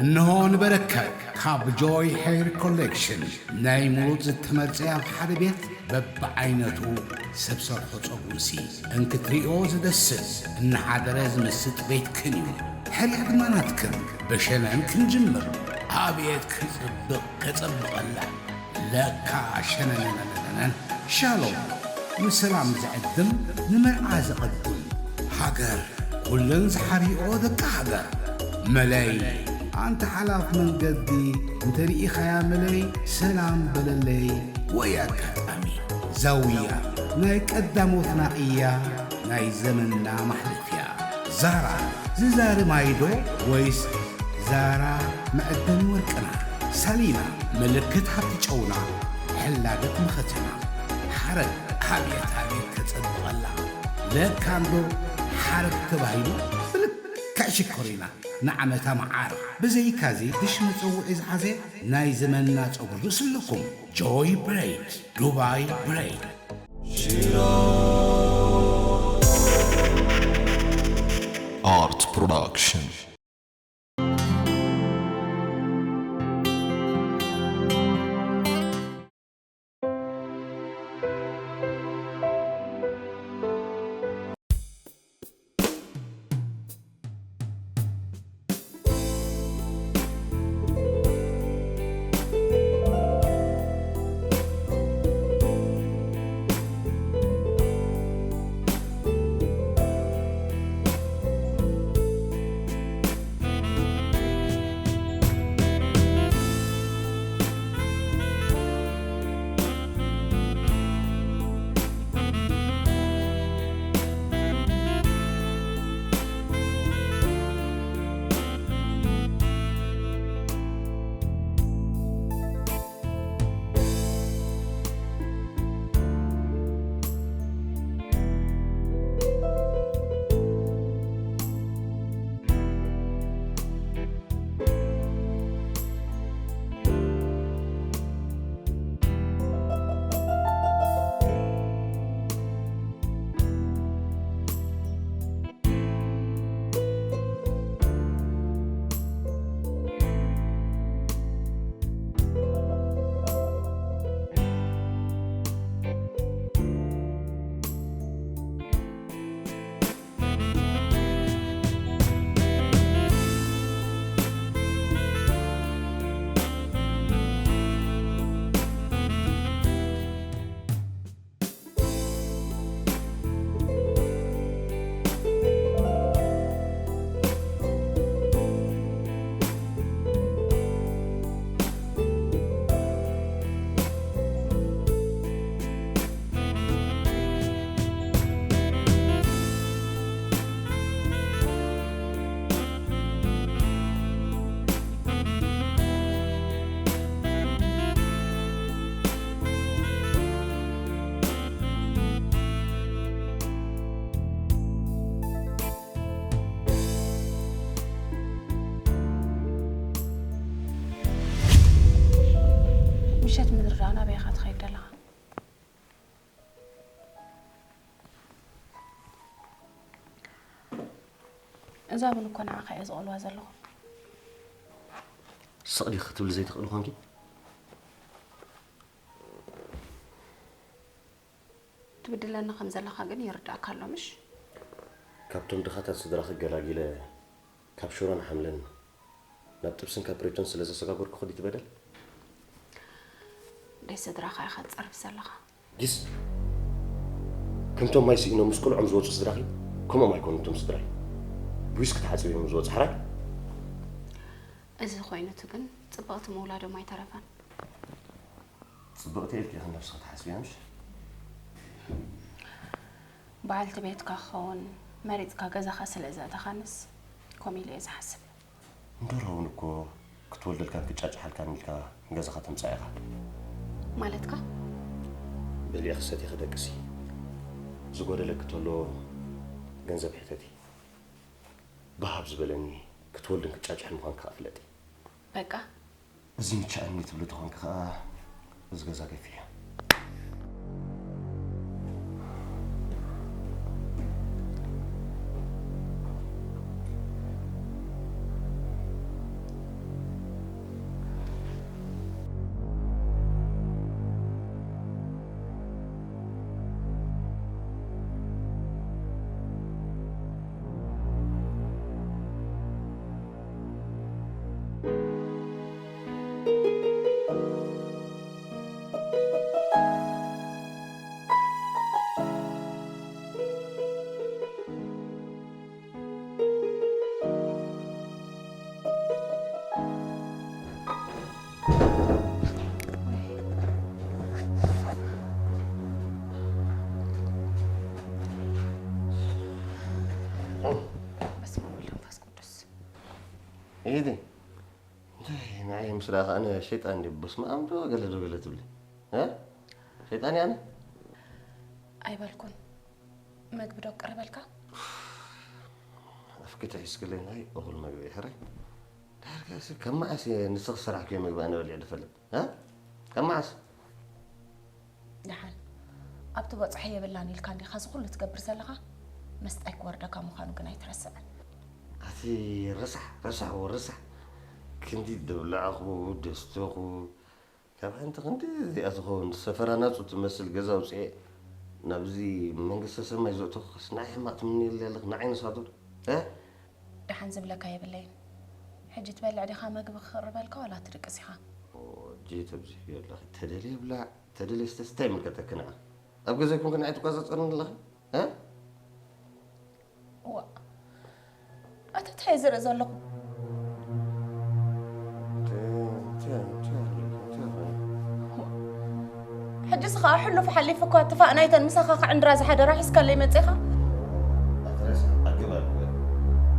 እንሆ ንበረከት ካብ ጆይ ሄር ኮሌክሽን ናይ ሙሉእ ዝተመርጸ ኣብ ሓደ ቤት በብዓይነቱ ሰብ ሰርሖ ጸጉርሲ እንክትሪኦ ዝደስስ እናሓደረ ዝምስጥ ቤትክን እዩ። ሕርያ ድማ ናትክን። ብሸነን ክንጅምር። ኣቤት ክጽብቕ ከጸብቐላ። ለካ ሸነነነነነን። ሻሎም ንሰላም ዝዕድም ንመርዓ ዘቐድም። ሃገር ኩለን ዝሓርኦ ደቂ ሃገር። መለይ ኣንተ ሓላፍ መንገዲ እንተሪኢኻያ መለይ ሰላም በለለይ። ወይ ኣጋጣሚ ዛውያ ናይ ቀዳሞትና እያ ናይ ዘመንና ማሕለፍያ። ዛራ ዝዛሪ ማይዶ ወይስ ዛራ መዕደኒ ወርቅና? ሳሊና ምልክት ሃብቲ ጨውና ሕላገት መኸተና። ሓረግ ኣቤት ኣቤት ከጸብቐላ። ለካ እንዶ ሓረግ ተባሂሉ ብልክዕ ሽኮሪና ንዓመታ መዓር። ብዘይካዚ ብሽ መጸውዒ ዝሓዘ ናይ ዘመንና ጸጉሪ ርእሲ ኣለኩም። ጆይ ብሬድ፣ ዱባይ ብሬድ። Art Production. ምሸት ምድሪ ደኣ ናበይ ኢኻ ትኸይድ ዘለኻ? እዛ ቡን እኮ ንዓኻ እየ ዝቐልዋ ዘለኹ። ስቕ ዲኺ ክትብሊ ዘይትኽእሊ ኾንኪ? ትብድለኒ ከም ዘለኻ ግን ይርዳእካ ኣሎ፣ ምሽ? ካብቶም ድኻታት ስድራኺ ገላጊለ፣ ካብ ሽሮን ሓምለን ናብ ጥብስን ካፕሬቶን ስለ ዘሰጋገርኩኺ ድዩ እቲ በደል? ደይ ስድራኻ ኢኻ ትጸርፍ ዘለኻ። ጊስ፣ ከምቶም ማይ ስኢኖም ምስ ቁልዖም ዝወጹ ስድራኺ፣ ከምኦም ኣይኮኑን እቶም ስድራይ። ብዊስኪ ተሓጺቦም ዝወጹ፣ ሕራይ? እዚ ኮይኑቱ ግን ጽብቕቲ ምውላዶም ኣይተረፈን። ጽብቕቲ ኢልኪ ኢኺ ነብስኺ ትሓስብያ፣ ምሽ? በዓልቲ ቤትካ ክኸውን መሪጽካ ገዛኻ ስለ ዘእተኻንስ፣ ከምኡ ኢለ እየ ዝሓስብ። እንዶር እውን እኮ ክትወልደልካን ክጫጭሓልካን ኢልካ ገዛኻ ተምጽኣ ኢኻ። ማለትካ? በሊዕኺ ሰቲኺ ደቅሲ። ዝጎደለኪ ተሎ ገንዘብ ሕተቲ። ብሃብ ዝበለኒ ክትወልድን ክጫጭሕን ምዃንኪ ከኣ ፍለጢ። በቃ። እዚ ምቻኣኒ ትብሊ ተኾንኪ ከኣ እዚ ገዛ ገፊዮ። ኢዲ እንታይ ንዓይ ምስ ረኣ ከኣ ኣነ ሸይጣን ድየ? በስመ ኣብ ዶ ገለ ዶ ገለ ትብሊ? እ? ሸይጣን እየ ኣነ? ኣይበልኩን። መግቢ ዶ ቀረበልካ? ኣፍኪ ተሒዝክለይ ናይ እኹል መግቢ እየ ሕራይ። ዳርጋ ሰብ ካብ መዓስ እየ ንስኺ ዝሰራሕክዮ መግቢ ኣነ በሊዐ ዝፈልጥ? እ? ካብ መዓስ? ደሓን ኣብቲ በጽሖ የብላን ኢልካ እንዲኻ እዚ ኩሉ ትገብር ዘለኻ? መስጣይ ክወርደካ ምዃኑ ግን ኣይትረስዕን። ኣቲ ረሳሕ ረሳሕ ወረሳሕ ክንዲ ደብላዕኹ ደስተኹ ካብ ሓንቲ ክንዲ እዚኣ ትኸውን ሰፈራ ናጹ ትመስል ገዛ ኣውፅኤ ናብዚ መንግስተ ሰማይ ዘእተኹስ ንዓይ ሕማቕ ትምንየለይ ኣለኽ ንዓይ ንሳዶር እ ደሓን ዝብለካ የብለይን። ሕጂ ትበልዕ ዲኻ መግቢ ክቕርበልካ ዋላ ትድቅስ ኢኻ? ኦጂ ተብዝሕዮ ኣለኺ ተደልየ ብላዕ ተደልየ ስተስ እንታይ ይምልከተኪ ንዓ ኣብ ገዛ ይኮንኪ ንዓይ ትቆጻጸርኒ ኣለኺ እ እዋ ኣታ እንታይ ዝርኢ ዘለኹ ሕጅስ ኸዓ ሕሉፍ ሓሊፉ እኳ ትፋእ ናይተን ምሳኻ ክዕንድራ ዝሓደራ ሒዝካለይ መጺኻ ኣትረስ ኣገባብ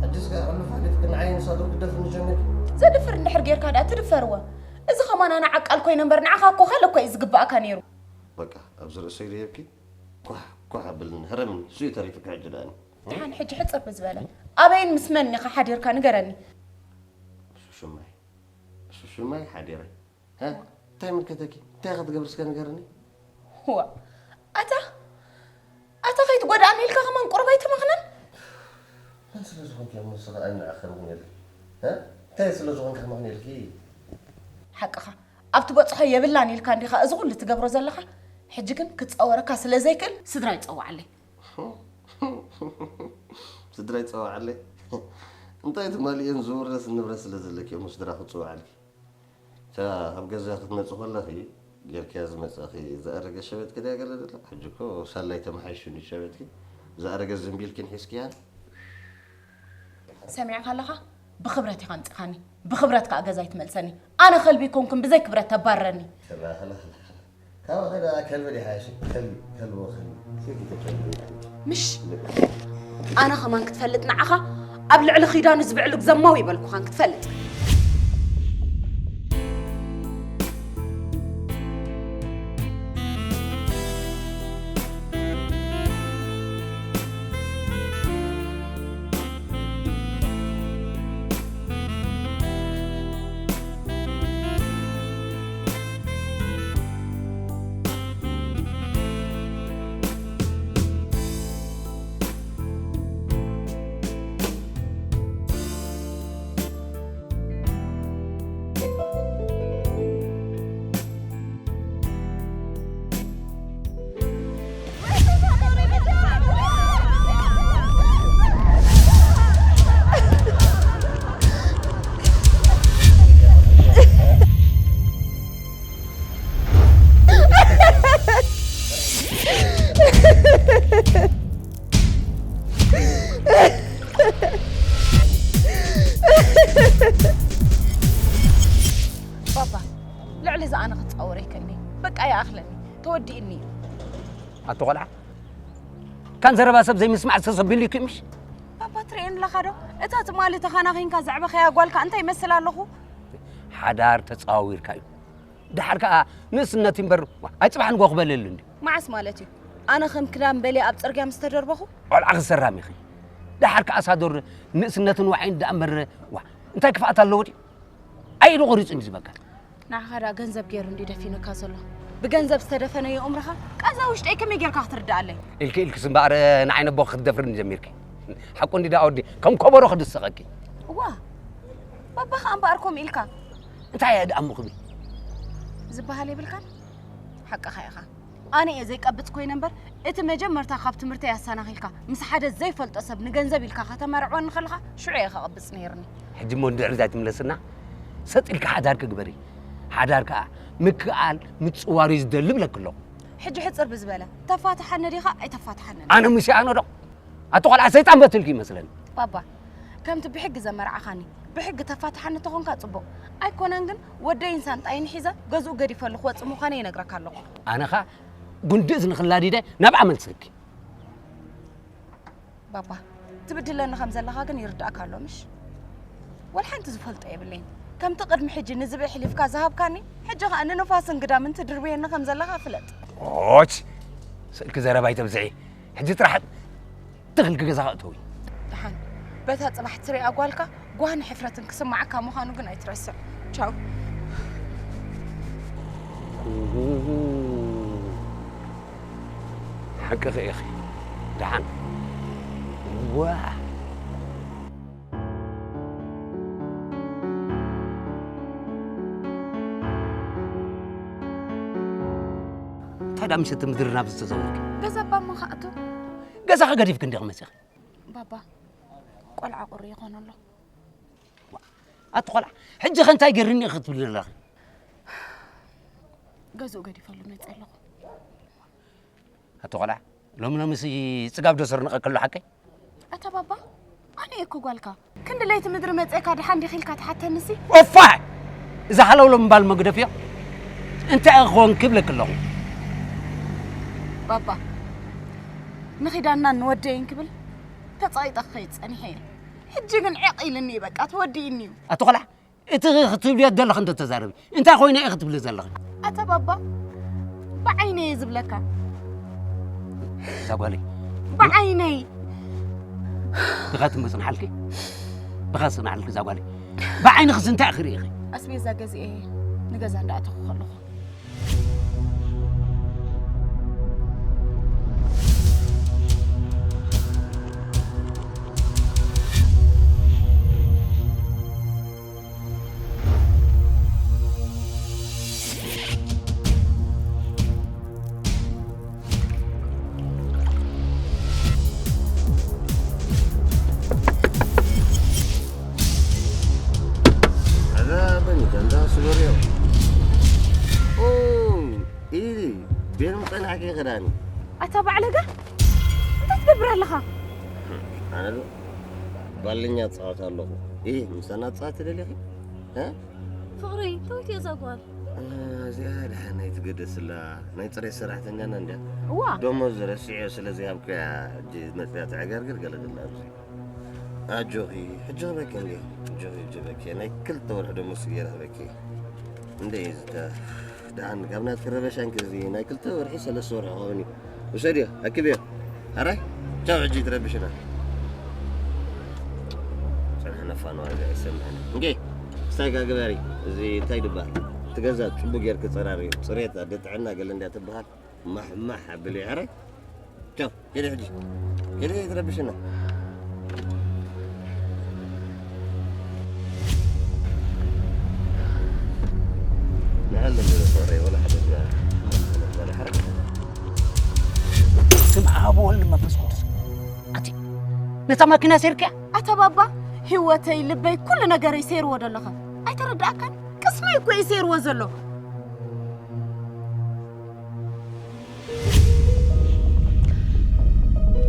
ሕጅስ ከ ሕሉፍ ሓሊፍኪ ንዓይ ንሳቶም ክደፍርኒ ጀሚርኪ ዘድፍር እንድሕር ጌርካ ደኣ ትድፈርዎ እዚ ኸማን ኣነ ዓቃል ኮይነ እምበር ንዓኻ እኮ ካልእ እኮ እዩ ዝግባእካ ነይሩ በቃ ኣብዚ ርእሰይ ዶ የብኪ ኳሕ ኳሕ ኣብልኒ ህረምኒ እሱ እዩ ተሪፍኪ ሕጂ ደኣኒ ደሓን ሕጂ ሕፅር ብዝበለ ኣበይን ምስ መን ኢኻ ሓዲርካ ንገረኒ እሱ ሽማይ እሱ ሽማይ ሓዲረ ሀ እንታይ ምልከተኪ እንታይ ኢኻ ትገብሪ እስከ ንገርኒ ዋ ኣታ ኣታ ከይትጎድኣኒ ኢልካ ከማን ቁሩብ ኣይትመኽነን መን ስለ ዝኾንኪ እሞ ንስኻ ኣነ ኣኸርብን የለ ሀ እንታይ ስለ ዝኾንኪ ክመኽን ኢልኪ ሓቅኻ ኣብቲ በፅሖ የብላን ኢልካ እንዲኻ እዚ ኩሉ ትገብሮ ዘለኻ ሕጂ ግን ክፃወረካ ስለ ዘይክእል ስድራ ይፀዋዓለይ ስድራ ይፀዋዓለይ እንታይ ትማሊኦን ዝውረስ ንብረት ስለ ዘለኪ እሞ ስድራ ክፅዋዓልኪ እታ ኣብ ገዛ ክትመፂ ከለኺ ጌርክያ ዝመፃኺ ዝኣረገ ሸበጥኪ ድያ ገለ ደላ ሕጂ እኮ ሳላይ ተመሓይሹ ሸበጥኪ ዝኣረገ ዘንቢልኪን ሒዝክያን ሰሚዕካ ኣለኻ ብኽብረት ኢኻ ኣምፂኻኒ ብኽብረት ከዓ ገዛይ ትመልሰኒ ኣነ ከልቢ ኮንኩን ብዘይ ክብረት ተባረኒ ካባኺ ደኣ ከልቢ ዲሓ እሺ ከልቢ ከልቢ ወኸልቢ ሴኪተ ከልቢ ዲሓ ምሽ ኣነ ኸማን ክትፈልጥ ንዓኻ ኣብ ልዕሊ ኺዳኑ ዝብዕሉ ዘማዊ ይበልኩኻን ክትፈልጥ ባባ ልዕሊ እዚ ኣነ ክፃወር ኣይክእልኒ በቃ ይኣኽለኒ ተወዲእኒ እዩ ኣቶ ቆልዓ ካን ዘረባ ሰብ ዘይምስማዕ ዝተሰቢሉ እዩ ምሽ ባባ ትርእየኒ ኣለኻ ዶ እታ ትማሊ ተኻናኺንካ ዘዕበኸያ ጓልካ እንታይ ይመስል ኣለኹ ሓዳር ተፃዋዊርካ እዩ ደሓር ከዓ ንእስነት እምበር ኣይፅባሕ ንጎ ክበልል እንዲ መዓስ ማለት እዩ ኣነ ከም ክዳን በልየ ኣብ ፅርግያ ምስ ተደርበኹ ቆልዓ ክሰራም ኢኺ ደሓር ከዓ ሳዶር ንእስነትን ዋዓይን ደኣ እምበር ዋ እንታይ ክፍኣት ኣለዎ ድዩ ኣይ ዶ ቆሪፁ እዩ ዝበካ ንዓኻ ደኣ ገንዘብ ገይሩ እንዲ ደፊኑካ ዘሎ ብገንዘብ ዝተደፈነ የእምርኻ ቃዛ ውሽጠይ ከመይ ጌርካ ክትርድኣለይ ኢልኪ ኢልኪስ እምበኣር ንዓይ ነቦ ክትደፍርኒ ጀሚርኪ ሓቁ እንዲ ደኣ ወዲ ከም ኮበሮ ክድስቐኪ እዋ ባባኻ እምበኣር ከምኡ ኢልካ እንታይ እየ ደኣ ምኽቢ ዝበሃል የብልካን ሓቅኻ ኢኻ ኣነ እየ ዘይቀብጽ ኮይነ እምበር እቲ መጀመርታ ካብ ትምህርተይ ኣሰናኺልካ ምስ ሓደ ዘይፈልጦ ሰብ ንገንዘብ ኢልካ ከተመርዕወኒ ከለኻ ሽዑ እየ ከቐብጽ ነይርኒ ሕጂ እሞ ንድሕሪት ኣይትምለስና ሰጥ ኢልካ ሓዳር ክግበሪ ሓዳር ከኣ ምክኣል ምጽዋር እዩ ዝደሊ ብለኪ ኣለኹ ሕጂ ሕጽር ብዝበለ ተፋትሓኒ ዲኻ ኣይተፋትሓንን ኣነ ሙሴኣኖ ዶ ኣቶ ቆልዓ ሰይጣን በትልኪ ይመስለኒ ባባ ከምቲ ብሕጊ ዘመርዓኻኒ ብሕጊ ተፋትሓኒ ተኾንካ ጽቡቕ ኣይኮነን ግን ወደይን ሳንጣይን ሒዘ ገዝኡ ገዲፈሉ ክወጽእ ምዃነይ ይነግረካ ኣለኹ ኣነ ኸኣ ጉንዲ እዝኒ ክላዲደ ናብኣ መልሰኪ ባባ ትብድለኒ ከም ዘለኻ ግን ይርዳእካ ኣሎ ምሽ ወላ ሓንቲ ዝፈልጦ የብለይን። ከምቲ ቅድሚ ሕጂ ንዝብኢ ሕሊፍካ ዝሃብካኒ፣ ሕጂ ኸኣ ንንፋስን ግዳምን ትድርብየኒ ከም ዘለኻ ፍለጥ። ኦች፣ ስእልኪ ዘረባ ኣይተብዝሒ። ሕጂ ጥራሕ ትኽልኪ ገዛ ከእተዊ። ደሓን፣ በታ ጽባሕ ትሪኣ ጓልካ ጓህን ሕፍረትን ክስማዓካ ምዃኑ ግን ኣይትረስዕ። ቻው። ሓቅኺ ኢኺ። ደሓን። ዋ። እንታይ ደኣ ምሸት ምድሪ ናብ ዝተዘወርኪ? ገዛ ባሞ ከኣቱ። ገዛኺ ገዲፍኪ እንዲኺ መጺኺ? ባባ፣ ቆልዓ ቁሪ ይኾን ኣሎ። ኣቲ ቆልዓ፣ ሕጂ ኸ እንታይ ገርኒ ኢኺ ክትብሊ ዘለኺ? ገዝኡ ገዲፈሉ መጸ ኣለኹ። ኣቲ ቆልዓ፣ ሎሚ ሎሚሲ ጽጋብ ዶ ስርንቐኪ ኣሎ ሓቀይ? ኣታ ባባ፣ ኣነ እየ እኮ ጓልካ። ክንዲ ለይቲ ምድሪ መጸካ ድሓን ዲኺ ኢልካ ትሓተንሲ? ኦፋ! እዛ ሃለውሎ ምባል መግደፍዮ? እንታይ ክኾን ክብለኪ ኣለኹ? ባባ፣ ንኺዳናን ንወደይን ክብል ተጻይጠ ክኸይድ ጸኒሐ እየ። ሕጂ ግን ዒቕ ኢልኒ እዩ በቃ፣ ተወዲእኒ እዩ። ኣቲ ቆልዓ፣ እቲ ክትብልዮ ዘለኺ እንዶ ተዛረቢ። እንታይ ኮይነ እየ ክትብሊ ዘለኺ? ኣታ ባባ፣ ብዓይነይ እየ ዝብለካ። እዛ ጓለይ። ብዓይነይ። ብኻ ትመጽንሓልኪ? ብኻ ጽንሓልኪ እዛ ጓለይ። ብዓይንኽስ እንታይ ኢኺ ርኢኺ? ኣስቤዛ ገዚኤ ንገዛ እንዳኣተኹ ከለኹ። Ada apa nih, Tante? Sugar ya? Oh, ini. Biar makan aja kerani. Ata ba'laga? Anta tgabbr allaha? Ana do. Ballinya tsawata allahu. Eh, misana tsawata dalihi? Ha? Fugri, tawti ya zagwal. Ah, ziyada hanay tgdisla. Nay tsare sarahtanya nanda. Wa. Domo zara siya sila ziyab kaya. Ji matsaya ta'agar gir gala gala. ኣጆኺ ሕጂ ክበኪ እንዴ ኣጆኺ ሕጂ በኪ ናይ ክልተ ወርሒ ደሞዝ ገይረ ክበኪ እንዴ ዝተ ደሓን ካብ ናትኪ ረበሻ እንኪ እዚ ናይ ክልተ ወርሒ ሰለስተ ወርሒ ክኸውን እዩ ውሰድዮ ኣክብዮ ኣራይ ቻው ሕጂ ትረብሽና ጸንሐ ነፋን ዋጋ ይሰምዐና እንዴ ስታይ ጋ ግበሪ እዚ እንታይ ድበሃል እቲ ገዛ ጽቡቅ ጌርኪ ጸራሪ ጽሬት ኣደ ጥዕና ገለ እንድያ ትበሃል ማሕማሕ ኣብሊ ኣራይ ቻው ሄደ ሕጂ ሄደ ትረብሽና ንዓለም ፍቕረይ ወላ ሓደ ስም ኣብ ወልድ መንፈስ ቅዱስ ኣቲ ነታ ማኪና ሴርክያ ኣታ ባባ ህይወተይ ልበይ ኩሉ ነገረይ ሴርዎ ደለኻ ኣይተረዳእካን ቅስመይ እኮ እዩ ሴርዎ ዘሎ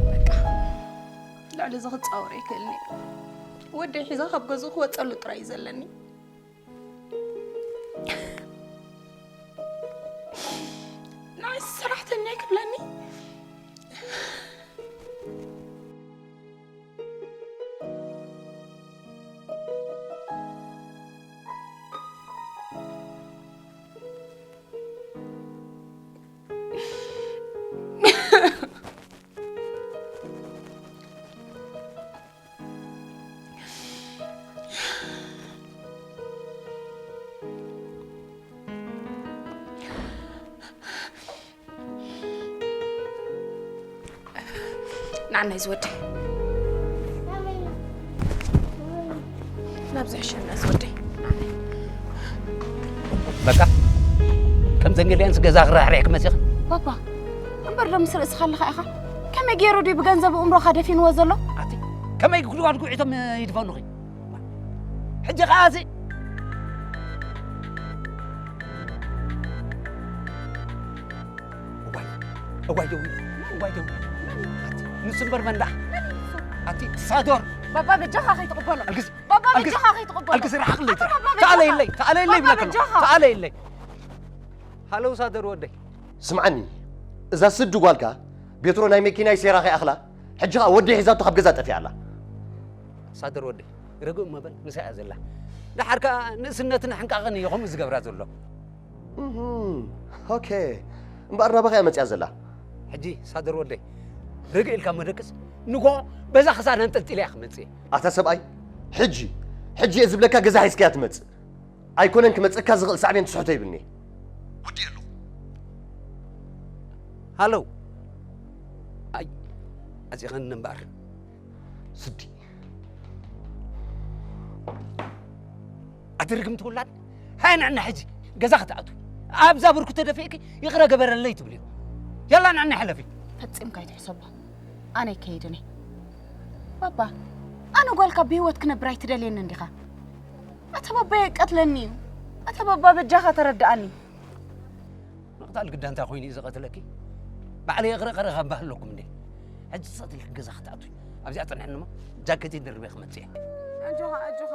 በቃ ልዕሊ እዚ ክጻወር ኣይክእልን እየ። ወደይ ሒዘ ካብ ገዝኡ ክወጸሉ ጥራይ እዩ ዘለኒ። ንዓይ ሰራሕተኛ ክብለኒ። ንዓናይ ዝወደይ ናብዚ ሕሸና ዝወደይ በቃ ከም ዘንገሊኣንስ ገዛ ክራሕርሕ ክመፅእ ባባ እምበር ዶ ምስ ርእስኻ ኣለኻ ኢኻ ከመይ ገይሩ ድዩ ብገንዘብ እምሮኻ ደፊንዎ ዘሎ ኣቲ ከመይ ጉድጓድ ጉዒቶም ይድፈኑኺ ሕጂ ኸዓ እዚ እዋይ እዋይ ደው እዋይ ደው ኣቲ ንሱ እምበር መንዳ ኣቲ ሳዶር ባባ በጃኻ ከይትቕበሎ ኣልግስ ባባ በጃኻ ከይትቕበሎ ኣልግስ ርሓቕለይ ተኣለይለይ ተኣለይለይ ብለከሎ ተኣለይለይ ሃለው ሳደር ወደይ ስምዓኒ እዛ ስዲ ጓልካ ቤትሮ ናይ መኪናይ ሴራ ከይኣኽላ ሕጂ ኸኣ ወደይ ሒዛቶ ካብ ገዛ ጠፊኣ ኣላ ሳደር ወደይ ርግእ እሞ በል፣ ምሳይ እያ ዘላ። ደሓር ከኣ ንእስነትን ሕንቃቐን እዩ ከምኡ ዝገብራ ዘሎ። እህም፣ ኦኬ። እምበኣር ናባኻ እያ መጺኣ ዘላ። ሕጂ ሳደር ወደይ፣ ርግእ ኢልካ እሞ ደቅስ፣ ንጎ በዛ ክሳድ ኣንጠልጢለ እያ ክመጽእ። ኣታ ሰብኣይ፣ ሕጂ፣ ሕጂ እየ ዝብለካ ገዛ ሒዝካያ ትመጽእ። ኣይኮነን ክመጸካ ዝኽእል ሳዕቤን ትስሕቶ ይብልኒ። ውዲ ኣለኹ። ሃለው። ኣይ፣ ኣዚኸኒ እምበኣር። ስዲ። ኣቲ ርግምቲ ውላድ፣ ሃይ ንዕና ሕጂ ገዛ ክትኣቱ። ኣብዛ ብርኩ ተደፊእኪ ይቕረ ገበረለይ ትብልዮ። ያላ ንዕና ሕለፊ። ፈጺምካ ኣይትሕሰቦ። ኣነ ኣይከይድን እየ። ባባ፣ ኣነ ጓልካ ብህይወት ክነብር ኣይትደልየንን ዲኻ? ኣታ ባባ የቀትለኒ እዩ። ኣታ ባባ በጃኻ ተረድኣኒ። ምቕታል ግዳ እንታይ ኮይኑ እዩ ዝቐትለኪ? ባዕለይ ይቕረ ቀረ ካብ ባህል ኣለኩም እንዴ? ሕጂ ጸት ኢልኪ ገዛ ክትኣትዊ። ኣብዚኣ ጽንሕኒ እሞ ጃኬተይ ደርበ ክመጽእ እየ። ኣጆኻ ኣጆኻ።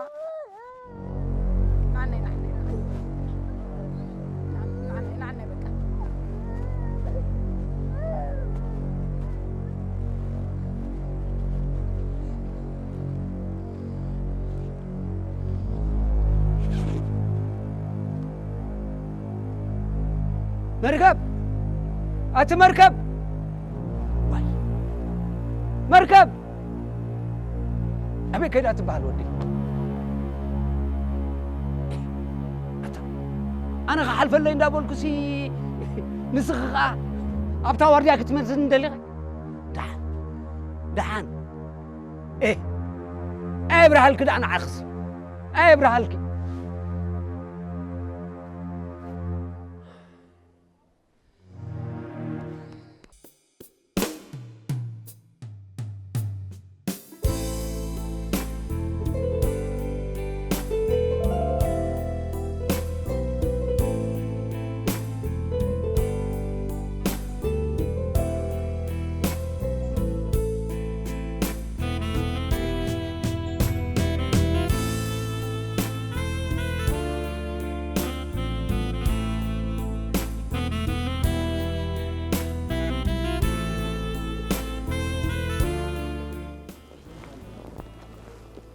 ንዓነይ ንዓነይ ንዓነይ ንዓነይ ንዓነይ በቃ። መርከብ! ኣቲ መርከብ! ዋይ! መርከብ! ኣበይ ከይዳ ትበሃል ወዲ? ኣታ፣ ኣነ ክሓልፈለይ እንዳበልኩሲ ንስኺ ኸዓ ኣብታ ዋርድያ ክትመልስኒ ደሊኺ? ደሓን ደሓን። ኤ፣ ኣየብርሃልኪ ደኣ ንዓኽሲ። ኣየብርሃልኪ።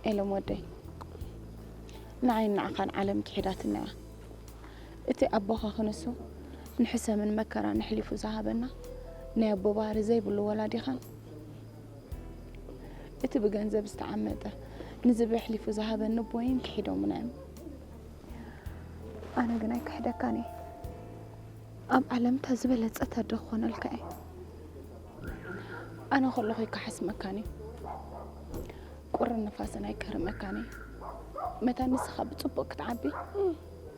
ኤሎም ወደይ፣ ንዓይን ንዓኻን ዓለም ክሒዳትና እያ። እቲ ኣቦኻ ክንሱ ንሕሰምን መከራን ኣሕሊፉ ዝሃበና ናይ ኣቦ ባህሪ ዘይብሉ ወላዲኻን፣ እቲ ብገንዘብ ዝተዓመጠ ንዝቢ ኣሕሊፉ ዝሃበኒ ኣቦይን ክሒዶምና እዮም። ኣነ ግን ኣይክሕደካን እየ። ኣብ ዓለም እታ ዝበለጸት ኣደ ክኾነልካ እየ። ኣነ ከለኹ ኣይከሓስመካን እዩ። ቁርን ንፋስን ኣይከርመካን እዩ። መታን ንስኻ ብጽቡቕ ክትዓቢ፣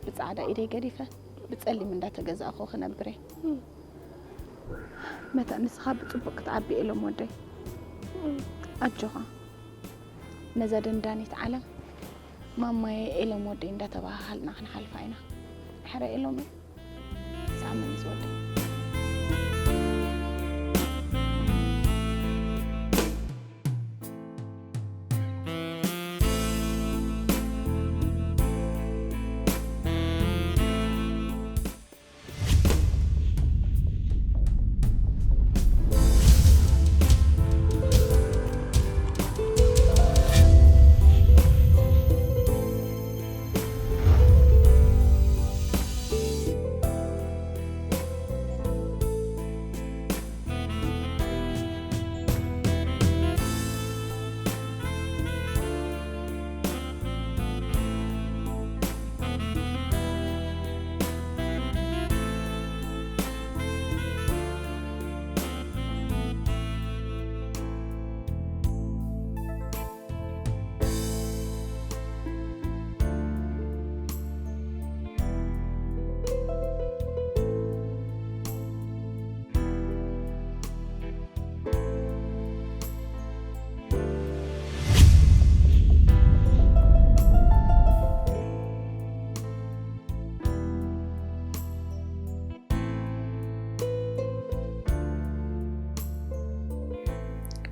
ብጻዕዳ ኢደይ ገዲፈ፣ ብጸሊም እንዳተገዛእኹ ክነብር እየ። መታን ንስኻ ብጽቡቕ ክትዓቢ ኤሎም ወደይ። ኣጆኻ። ነዛ ደንዳኒት ዓለም ማማየ ኤሎም ወደይ እንዳተባሃሃልና ክንሓልፋ ኢና። ሕረ ኤሎመይ። ሳምንት ወደይ።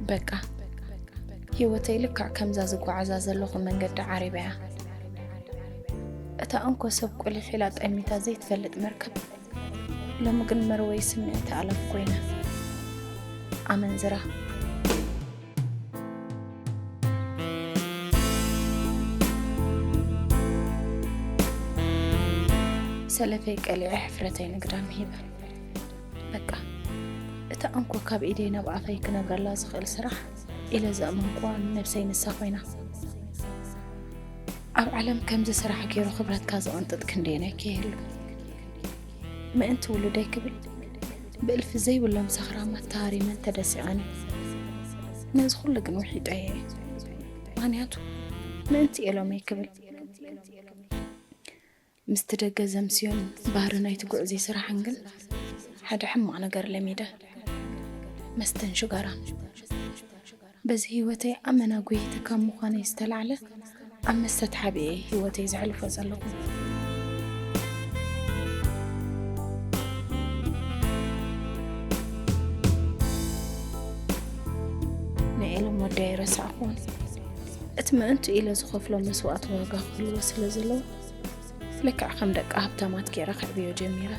በቃ፣ ህይወተይ ልክዕ ከምዛ ዝጓዓዛ ዘለኹ መንገዲ ዓሪበያ። እታ እንኮ ሰብ ቁሊሕ ኢላ ጠሚታ ዘይትፈልጥ መርከብ፣ ሎሚ ግን መርወይ ስምዒት ኣእላፍ ኮይና። ኣመንዝራ። ሰለፈይ ቀሊዐ ሕፍረተይ ንግዳም ሂበ። በቃ፣ እታ እንኮ ካብ ኢደይ ናብ ኣፈይ ክነብረላ ዝኽእል ስራሕ ኢለ ዘእመንኩዋ ንነብሰይ ንሳ ኮይና። ኣብ ዓለም ከምዚ ስራሕ ገይሩ ክብረትካ ዝቕንጥጥ ክንደየናይ ከየህሉ። ምእንቲ ውሉደይ ክብል ብእልፊ ዘይብሎም ሰኽራማት ተሃሪመን ተደሲቐን። ነዚ ኩሉ ግን ውሒጠዮ እየ። ምኽንያቱ ምእንቲ ኤሎመይ ክብል። ምስቲ ደገ ዘምስዮን ባህሪ ናይቲ ጉዕዞ ስራሕን ግን ሓደ ሕማቕ ነገር ለሚደ። መስተን ሽጋራን። በዚ ህይወተይ ኣመና ጎይተ ካብ ምዃነይ ዝተላዕለ ኣብ መስተ ተሓቢኤ ህይወተይ ዘሕልፎ ዘለኹ። ንኤሎም ወደይ ኣይረሳዕኹዎን። እቲ ምእንቱ ኢለ ዝኸፍሎ መስዋእቲ ዋጋ ክህልዎ ስለ ዘለዎ፣ ልክዕ ከም ደቂ ሃብታማት ገይረ ከዕብዮ ጀሚረ።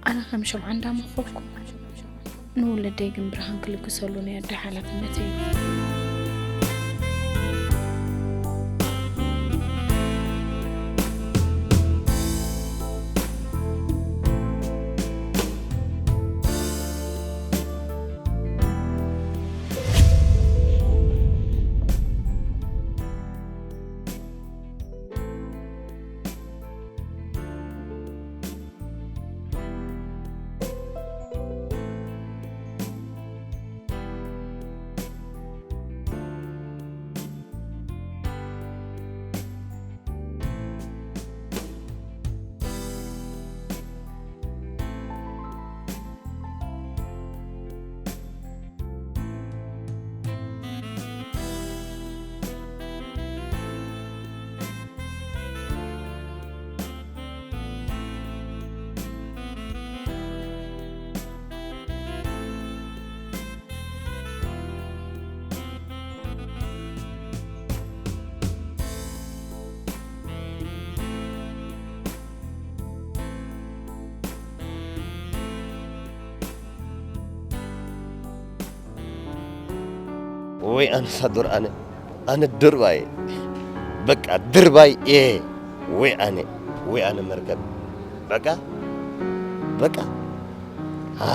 ኣነ ከም ሽምዓ እንዳመኸርኩ፣ ንውልደይ ግን ብርሃን ክልግሰሉ ናይ ኣደ ሓላፍነተይ እዩ። ወይ ኣነ ሳዶር፣ ኣነ፣ ኣነ ድርባይ፣ በቃ ድርባይ እየ። ወይ ኣነ፣ ወይ ኣነ መርከብ፣ በቃ፣ በቃ፣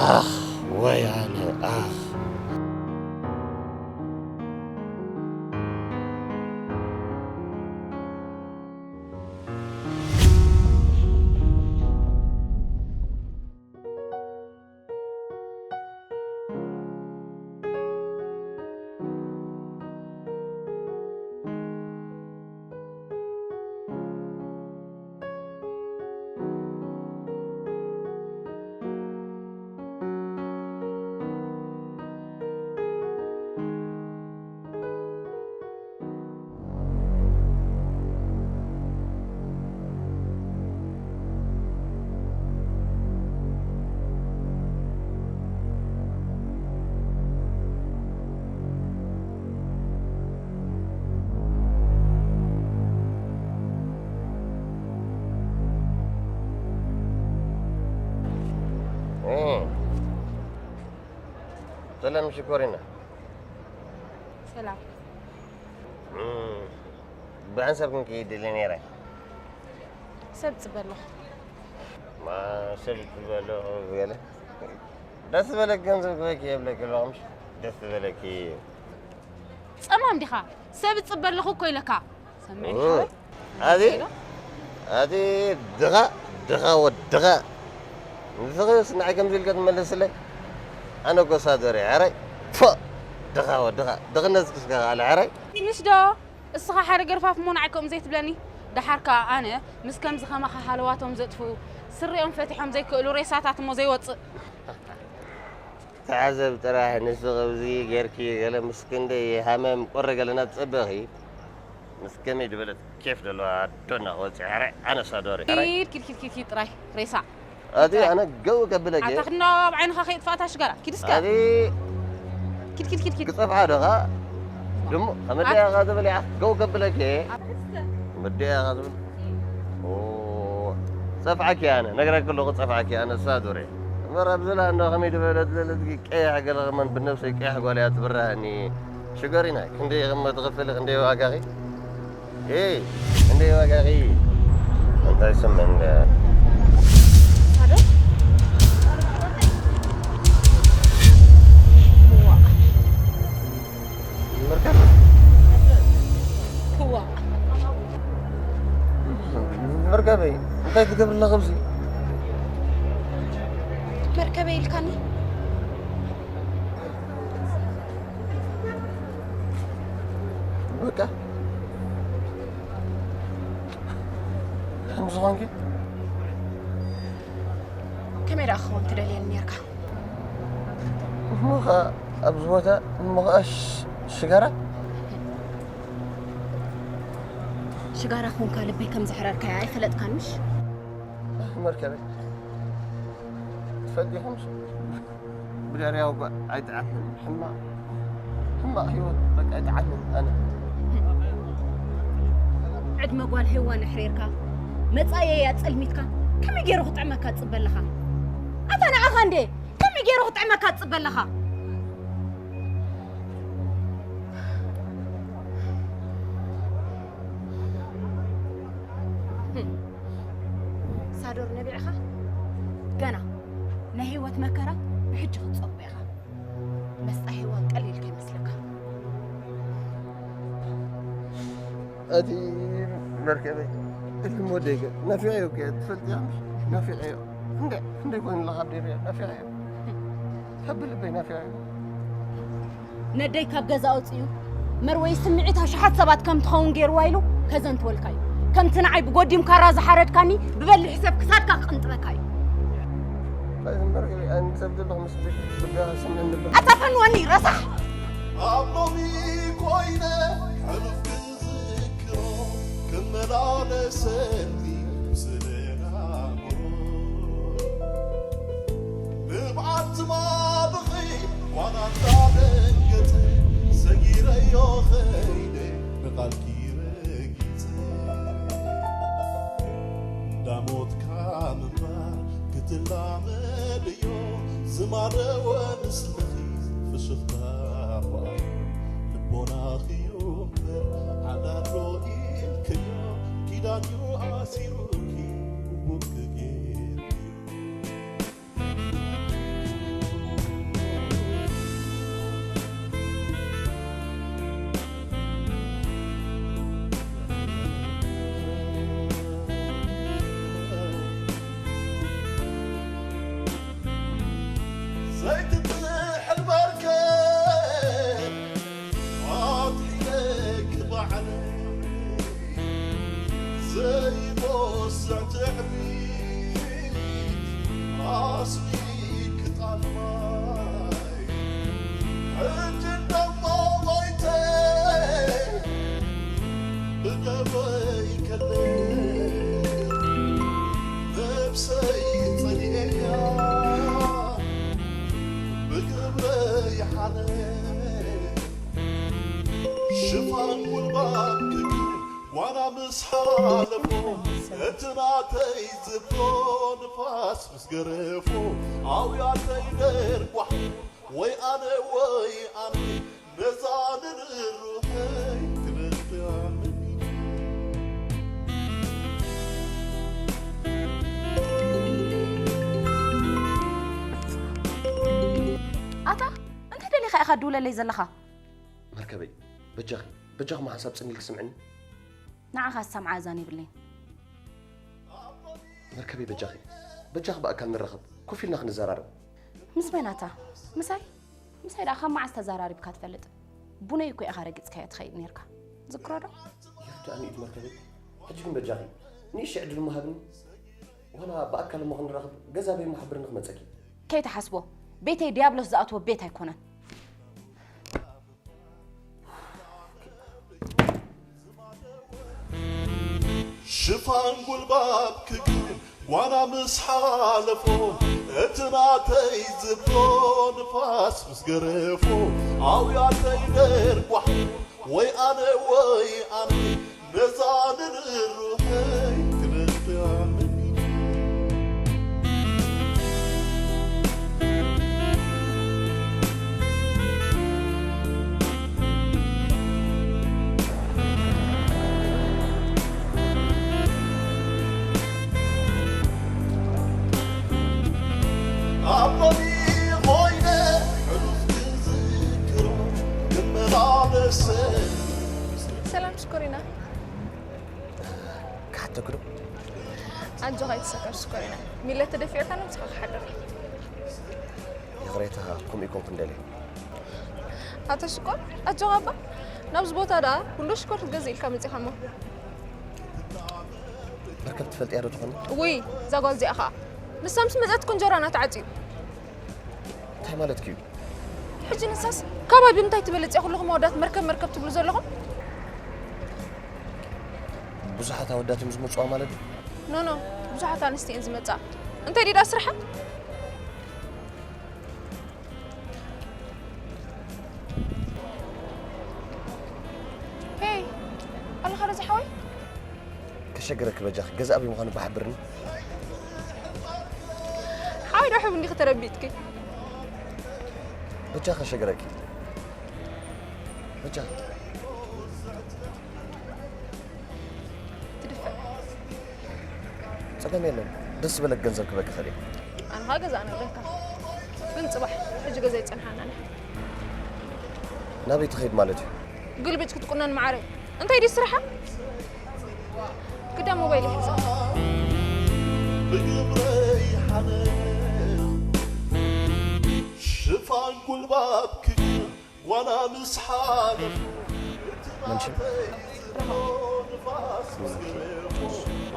ኣኽ፣ ወይ ኣነ፣ ኣኽ። ሰላም ሽኮሪና። ሰላም። ብሓንሳብ ክንከይድ ደለ ነይረ። ሰብ ጽበ ኣለኹ። ማ ሰብ ጽበ ኣለኹ ገለ። ደስ ዝበለኪ ገንዘብ ክበኪ የብለኪ ኣለኹ፣ ምሽ? ደስ ዝበለኪ። ጸማም ዲኻ? ሰብ ጽበ ኣለኹ እኮ ኢለካ። ሰምዕኒ እም። ሓወይ? ኣቲ፣ ኣቲ ድኻ፣ ድኻ ወድኻ። ንስኺስ ንዓይ ከምዚ ኢልካ ትመልስለይ? ኣነ እኮ ሳዶር እየ፣ ሕራይ። ፎእ! ድኻ ወድኻ። ድኽነት እስከ ኣለ፣ ሕራይ። ምሽ ዶ? እስኻ ሓደ ገርፋፍ እሞ ንዓይ ከምኡ ዘይትብለኒ። ደሓር ከኣ ኣነ ምስ ከምዚ ከማኻ ሃለዋቶም ዘጥፍኡ፣ ስሪኦም ፈቲሖም ዘይክእሉ ሬሳታት እሞ ዘይወጽእ። ተዓዘብ ጥራሕ፣ ንሱ ከምዚ ጌርኪ ገለ ምስ ክንደይ ሃመም ቁሪ ገለና ትጸበኺ። ምስ ከመይ ዝበለት ኬፍ ዘለዋ ኣዶና ክወጽእ፣ ሕራይ፣ ኣነ ሳዶር እየ፣ ሕራይ። ኪድ፣ ኪድ፣ ኪድ፣ ኪድ፣ ኪድ ጥራይ፣ ሬሳ። ኣቲ ጥራይ። ኣነ ገው ከብለኪ። ኣታ ክንዶ ኣብ ዓይንኻ ከይጥፋእታ ሽጋራ። ኪድ እስከ። ኣቲ ኪድ፣ ኪድ፣ ኪድ፣ ኪድ። ክጸፍዓ ዶ ኸኣ? ድሙ፣ ከመድያ ኣት- ኢኻ ትብል ኢኻ? ገው ከብለኪ። ኣት- ከመድያ ኢኻ ትብል? ኦ፣ ጸፍዓኪ ኣነ፣ ነግረኪ ኣለኹ ጸፍዓኪ ኣነ፣ ሳዶር እየ። እምበር ኣብዚ ላ እንዶ ከመይ ዝበለት ዘለትኪ ቀያሕ ገለ ከማን ብነብሰይ ቀያሕ ጓል እያ ትብርሃኒ። ሽገሪና፣ ክንደይ ከም ትኽፍሊ፣ ክንደይ ዋጋኺ? ኤይ፣ ክንደይ ዋጋኺ? ኣይሰምዕን። ሳዶር? ዋእ። መርከብ ዋእ። መርከበይ እንታይ ትገብርላ ኣብዚ? መርከበይ ኢልካኒ? በቃ ከምዚ ኾንኪ ከመይ ደኣ ክኸውን ትደልየኒ ነርካ? እሞ ኸኣ ኣብዚ ቦታ እሞ ኸኣ ሽጋራ ሽጋራ ኮንካ ልበይ ከም ዘሕረርካያ ኣይፈለጥካን ምሽ? መርከበይ ትፈልጢ ኹምስ ብደርያ ወጓ ኣይጥዓምን ሕማቕ ሕማቕ ህይወት በቃ ኣይጥዓምን ኣነ ዕድመ ጓል ሄዋን ኣሕሪርካ መጻየያ ጸልሚትካ ከመይ ገይሩ ክጥዕመካ ትጽበ ኣለኻ ኣታ ንዓኻ እንዴ ከመይ ገይሩ ክጥዕመካ ትጽበ ኣለኻ ሳዶር ነቢዕኻ ገና ናይ ህይወት መከራ ብሕጂ ክትጸቦ ኢኻ መስጣ ሄዋን ቀሊል ከይመስለካ ኣቲ መርከበይ እልም ወደይ ገ ናፊዐዮ ገ ትፈልጥያ ናፊዐዮ እንደ እንደ ይኮን ለካ ደርያ ናፊዐዮ ከብልበይ ናፊዐዮ ነደይ ካብ ገዛ ኣውፅኡ መርወይ ስምዒት ኣሽሓት ሰባት ከም ትኸውን ገይርዋ ኢሉ ከዘንትወልካ እዩ ከምቲ ንዓይ ብጎዲም ካራ ዝሓረድካኒ ብበሊሕ ሰብ ክሳድካ ክቅንጥበካ እዩ ኣታ ፈንወኒ ረሳሕ ኣብ ሎሚ ኮይነ ሕሉፍ ክዝክሮ ክመላለሰኒ ብስለና ንብዓት ትማልኺ ዋላ እንዳደንገጸ ሰጊረዮ ኸይደ ንቓልኪ ረጊጸ እንዳሞትካ ምንባር ክትላመድዮ ዝማደወ ምስልኺ ፍሽኽታ ርኣዮ ልቦናኺ እዩ እምበር ሓዳር ዶ ኢልክዮ ኪዳንዩ ኣሲሩኪ ውቡቅ ጌርክዮ ዘይትጥሕል መርከብ ኣድሒነኪ ባዕለይ ዘይቦስዕ ትዕቢት ኣስሊኪ ጣልማይ ሕጂ እንደሞ ሞይተ ብገበይ ከለ ነብሰይ ጸሊኤያ ብግብረይ ሓለ ሽፋን ጉልባብ ክግር ዋና ምስ ሓለፎ እቲ ናተይ ዝብሎ ንፋስ ምስ ገረፎ ኣውያተይ ደርጓሕ ወይ ኣነ ወይ ኣነ ነዛ ንርሩሐይ ክልጥያ ኣታ እንታይ ደሊኻ ኢኻ ድውለለይ ዘለኻ መርከበይ በጃኺ በጃኹም ሓንሳብ ጽን ኢልኪ ስምዕኒ ንዓኻ ዝሰምዓ እዛን የብለይን መርከበይ በጃኺ በጃኺ ብኣካል ንራኸብ ኮፍ ኢልና ክንዘራረብ ምስ መን ኣታ ምሳይ ምሳይ ደኣ ካብ መዓስ ተዘራሪብካ ትፈልጥ ቡነይ እኮ ኢኻ ረጊጽካዮ ትኸይድ ነርካ ዝክሮ ዶ ይርዳእኒ እዩ መርከበይ ሕጂ ግን በጃኺ ንእሽተይ ዕድል እሞ ሃብኒ ዋላ ብኣካል እሞ ክንራኸብ ገዛ በይ እሞ ሓብርኒ ክመጸኪ ከይትሓስቦ ቤተይ ዲያብሎስ ዝኣትዎ ቤት ኣይኮነን ሽፋን ጉልባብ ክግን ጓና ምስ ሓለፎ እቲ ናተይ ዝብሎ ንፋስ ምስ ገረፎ ኣውያተይ ደርጓሕ ወይ ኣነ ወይ ኣነ ነዛ ንርሩሐይ ክልጥያ መኒነ ሰላም ሽኮሪና። ክሓተኩ ዶ? ኣጆኻ ኣይትሰከፍ ሽኮሪና። ሚለ ተደፊዕካ ነብስኻ ክሓድር። ይቕሬታ፣ ከምኡ ይኮንኩ እንደልየ። ኣታ ሽኮር ኣጆኻ እባ። ናብዚ ቦታ ደኣ ኩሉ ሽኮር ክትገዝእ ኢልካ መጺኻ እሞ። መርከብ ትፈልጥያ ዶ ትኾኒ? ውይ፣ እዛ ጓል እዚኣ ኸኣ። ንሳ ምስ መጸት እኮ እንጀራና ተዓጽዩ። እንታይ ማለትኪ እዩ? ሕጂ ንሳስ ካባይ ብምንታይ ትበልጽ እያ? ኩልኹም ኣወዳት መርከብ መርከብ ትብሉ ዘለኹም? ብዙሓት ኣወዳት እዮም ዝመጽዋ ማለት ድዩ? ኖ ኖ፣ ብዙሓት ኣንስቲ እየን ዝመጻ። እንታይ ድዩ ደኣ ስርሓ? ሄይ፣ ኣለኻ ዶ ዝሓወይ? ከሸግረኪ በጃኺ፣ ገዛ ኣበይ ምዃኑ እባ ሓብርኒ። ሓወይ ዶ ሕብኒ ከተረቢጥኪ? በጃኺ ከሸግረኪ። በጃኺ። ትድፈር። ጸገም የለን። ደስ ዝበለክ ገንዘብ ክበኪ እኽእል እየ። ኣነ ኸኣ ገዛ ነብለካ። ግን ጽባሕ ሕጂ ገዛ ይጸንሓና። ናበይ ትኸይድ ማለት እዩ? ግልብጭ ክትቁነን መዓረይ። እንታይ ድዩ ስራሓ? ግዳ ሞባይል ይሕዛ። ብግብረይ ሓነ ሽፋን ጉልባብ ክግር ዋና ምስ ሓለፉ እቲ ናተይ ዝብሎ ንፋስ ምስ ገለቦ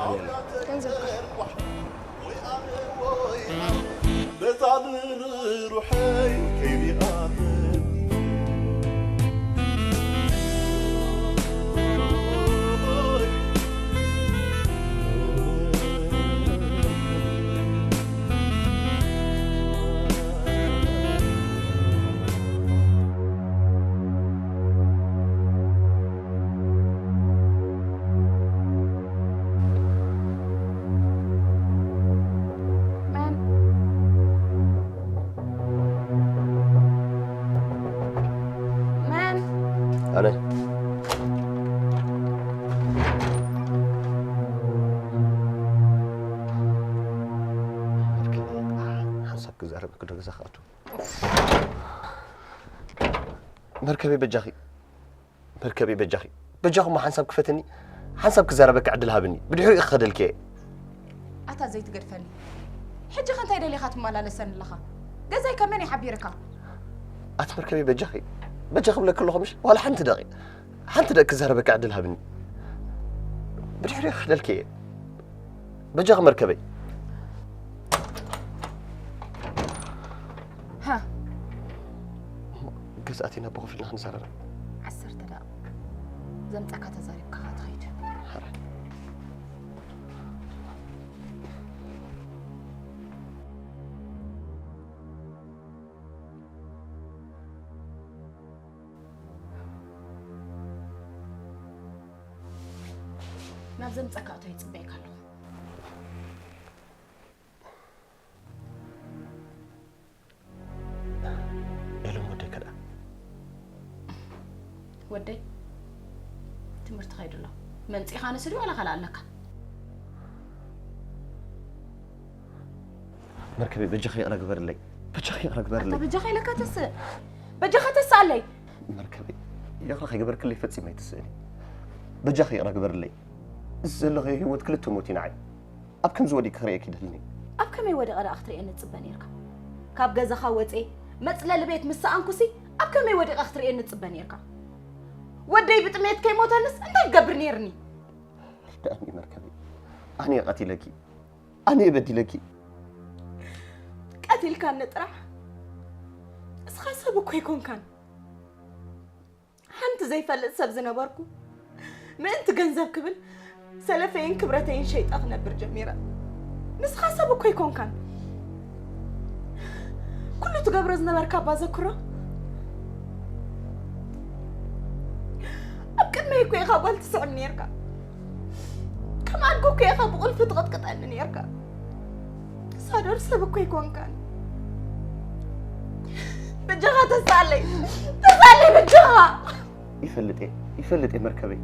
ኣውያተ ገንዘብካ። ተርኳሕ ወይ ኣነ ወይ ኣነ ነዛ ንርሩሐይ ከይሪኣትኒ። መን? መን? ኣነ። ሓንሳብ ክዛረበኪ ዶ ገዛ ክኣቱ? መርከበይ በጃኺ፣ መርከበይ በጃኺ፣ በጃኹም ሓንሳብ ክፈትኒ፣ ሓንሳብ ክዛረበኪ ዕድል ሃብኒ። ብድሕሪኡ ክኸደልኪ እየ። ኣታ ዘይትገድፈኒ። ሕጂ ከ እንታይ ደሊኻ ትመላለሰኒ ኣለኻ? ገዛይ ከ መን ይሓቢርካ? ኣቲ መርከበይ በጃኺ፣ በጃኺ ብለኪ ኣለኹ ምሽ? ዋላ ሓንቲ ደቒቕ፣ ሓንቲ ደቒቕ ክዛረበኪ ዕድል ሃብኒ። ብድሕሪኡ ክኸደልኪ እየ። በጃኺ መርከበይ። ሃ። ገዛእቲ ናብ ኮፍ ኢልና ክንዛረብ። ዓሰርተ ደቂቕ። ዘምጻካ ተዛሪብካ ኸዓ ትኸይድ። ሓራይ። ናብ ዘምጻካ እቶ ይጽበየካ ኣለኹ። ኤሎም ወደይ ከ ደኣ? ወደይ ትምህርቲ ከይዱ ኣሎ። መምጺኻ ንስዲ ዋላ ካልእ ኣለካ? መርከበይ በጃኺ ይቕረ ግበርለይ። በጃኺ ይቕረ ኣታ ግበርለይ። በጃኻ ኢለካ ተስእ። በጃኻ ተስኣለይ። መርከበይ ይቕረ ከይገበርክለይ ፈጺመ ኣይትስእኒ። በጃኺ ይቕረ ግበርለይ። እዚ ዘለኽዮ ህይወት ክልተ ሞት እዩ ንዓይ። ኣብ ከምዚ ወዲቂ ክርእየኪ ይደልኒ። ኣብ ከመይ ወዲቐ ደኣ ክትርእየኒ ትጽበ ኔርካ? ካብ ገዛኻ ወጼ መጽለሊ ቤት ምስ ሰኣንኩሲ ኣብ ከመይ ወዲቐ ክትርእየኒ ትጽበ ኔርካ? ወደይ ብጥሜት ከይሞተንስ እንታይ ክገብር ኔርኒ? ርድኣኒ መርከበይ፣ ኣነ እየ ቀቲለኪ፣ ኣነ እየ በዲለኪ። ቀቲልካኒ ጥራሕ፣ እስኻ ሰብ እኮ ኣይኮንካን። ሓንቲ ዘይፈልጥ ሰብ ዝነበርኩ፣ ምእንቲ ገንዘብ ክብል ሰለፈይን ክብረተይን ሸይጠ ክነብር ጀሚረ። ንስኻ ሰብ እኮ ኣይኮንካን። ኩሉ ትገብሮ ዝነበርካ እባ ዘክሮ። ኣብ ቅድመይ እኮ ኢኻ ጓል ትስዕብ ኔርካ። ከም ኣድጊ እኮ ኢኻ ብቑልፊ ትቕጥቅጠኒ ኔርካ። ሳዶር ሰብ እኮ ኣይኮንካን። በጃኻ ተሳለይ፣ ተሳለይ በጃኻ። ይፈልጥ እየ፣ ይፈልጥ እየ መርከበይ።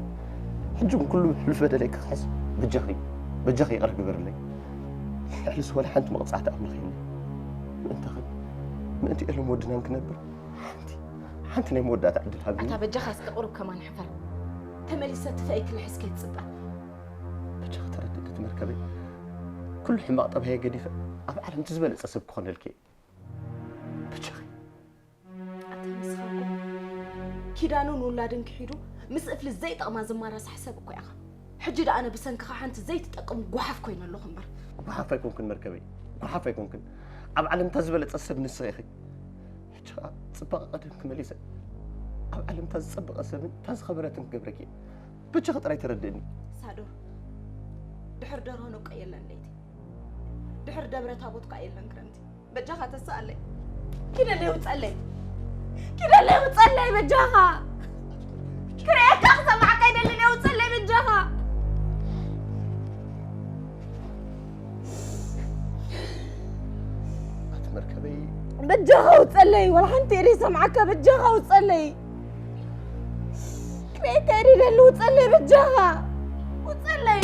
ሕጂ እውን ኩሉ ሕሉፍ በደለይ ክኽሕስ በጃኺ፣ በጃኺ ይቕረ ግበርለይ። ልዕሊስ ወላ ሓንቲ መቕጻዕቲ ኣምላኽ የለን። ምእንታኺ፣ ምእንቲ ኤሎም ወድናን ክነብር ሓንቲ፣ ሓንቲ ናይ መወዳእታ ዕድል ሃብኒ። ኣታ በጃኻ እስከ ቁሩብ ከማን ሕፈር። ተመሊሰ ትፈይ ክልሕስ ከይትጽበ። በጃኺ ተረድእኒ እቲ መርከበይ። ኩሉ ሕማቕ ጠባየ ገዲፈ ኣብ ዓለም እቲ ዝበለጸ ሰብ ክኾነልኪ እየ። በጃኺ። ኣታ ንስኻ እኮ ኪዳኑን ውላድን ክሒዱ ምስ እፍሊ ዘይጠቕማ ዝማራሳሕ ሰብ እኮ ኢኻ። ሕጂ ደኣ ኣነ ብሰንክኻ ሓንቲ ዘይትጠቅም ጓሓፍ ኮይነ ኣለኹ እምበር። ጓሓፍ ኣይኮንክን መርከበይ፣ ጓሓፍ ኣይኮንክን። ኣብ ዓለም እታ ዝበለጸት ሰብ ንስኺ ኢኺ። ሕጂ ኸኣ ጽባቐ ቀደምኪ መሊሰ ኣብ ዓለም እታ ዝጸበቐት ሰብን እታ ዝኸበረትን ክገብረኪ እየ። በጃኺ ጥራይ ተረድእኒ። ሳዶር፣ ድሕሪ ደርሆ ነቆ የለን ለይቲ። ድሕሪ ደብረ ታቦት ከኣ የለን ክረምቲ። በጃኻ ተስኣለይ። ኪደለይ ውጸለይ። ኪደለይ ውጸለይ በጃኻ። ክርእየካ ክሰማዓካ ኣይደልን እየ ውጸለይ በጃኻ። ኣቲ መርከበይ በጃኻ ውጸለይ። ዋላ ሓንቲ ኢደ ይሰምዓካ በጃኻ ውጸለይ። ክርእየካ ኣይደልን ውጸለይ በጃኻ። ውጸለይ።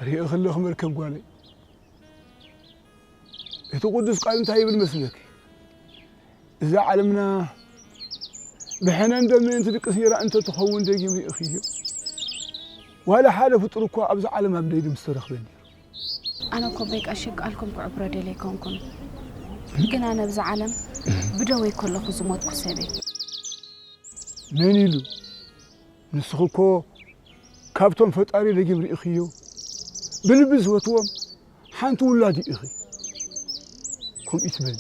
ርእየ ከለኹ መርከብ ጓለይ፣ እቲ ቅዱስ ቃል እንታይ ይብል መስለኪ? እዛ ዓለምና ብሕነ እንደ ምእንቲ ድቅስ ነይራ እንተ ትኸውን ደጊም ርእኽዮ። ዋላ ሓደ ፍጡር እኳ ኣብዚ ዓለም ኣብ ደይዲ ምስ ተረኽበ ነይሩ። ኣነ እኮ በይ ቀሺ ቃልኩም ክዕብሮ ደልየ ኣይኮንኩን። ግን ኣነ ኣብዚ ዓለም ብደወይ ከለኹ ዝሞትኩ ሰብ እየ። መን ኢሉ? ንስኺ እኮ ካብቶም ፈጣሪ ደጊም ርኢኽዮ፣ ብልቢ ዝፈትዎም ሓንቲ ውላዱ ኢኺ። ከምኡ ይትበል።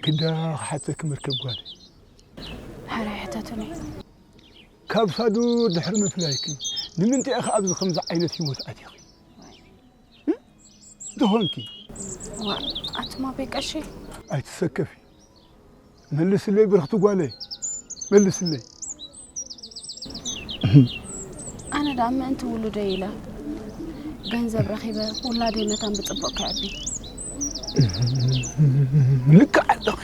ግዳ ክሓተኪ መርከብ ጓለይ። ሕራይ ሕተቱኒ። ካብ ሳዱር ድሕሪ ምፍላይኪ ንምንታይ ኢኺ ኣብዚ ከምዚ ዓይነት ህይወት ኣቲኺ? እ? እንተኾንኪ? ዋ፣ ኣቱም ኣቦይ ቀሺ። ኣይትሰከፊ። መልስለይ ብርኽቲ ጓለይ፣ መልስለይ። ኣነ ደኣ ምእንቲ ውሉደይ ኢለ ገንዘብ ረኺበ ውላደይ መታን ብጽቡቕ ከዕቢ። ልክዕ ኣለኺ።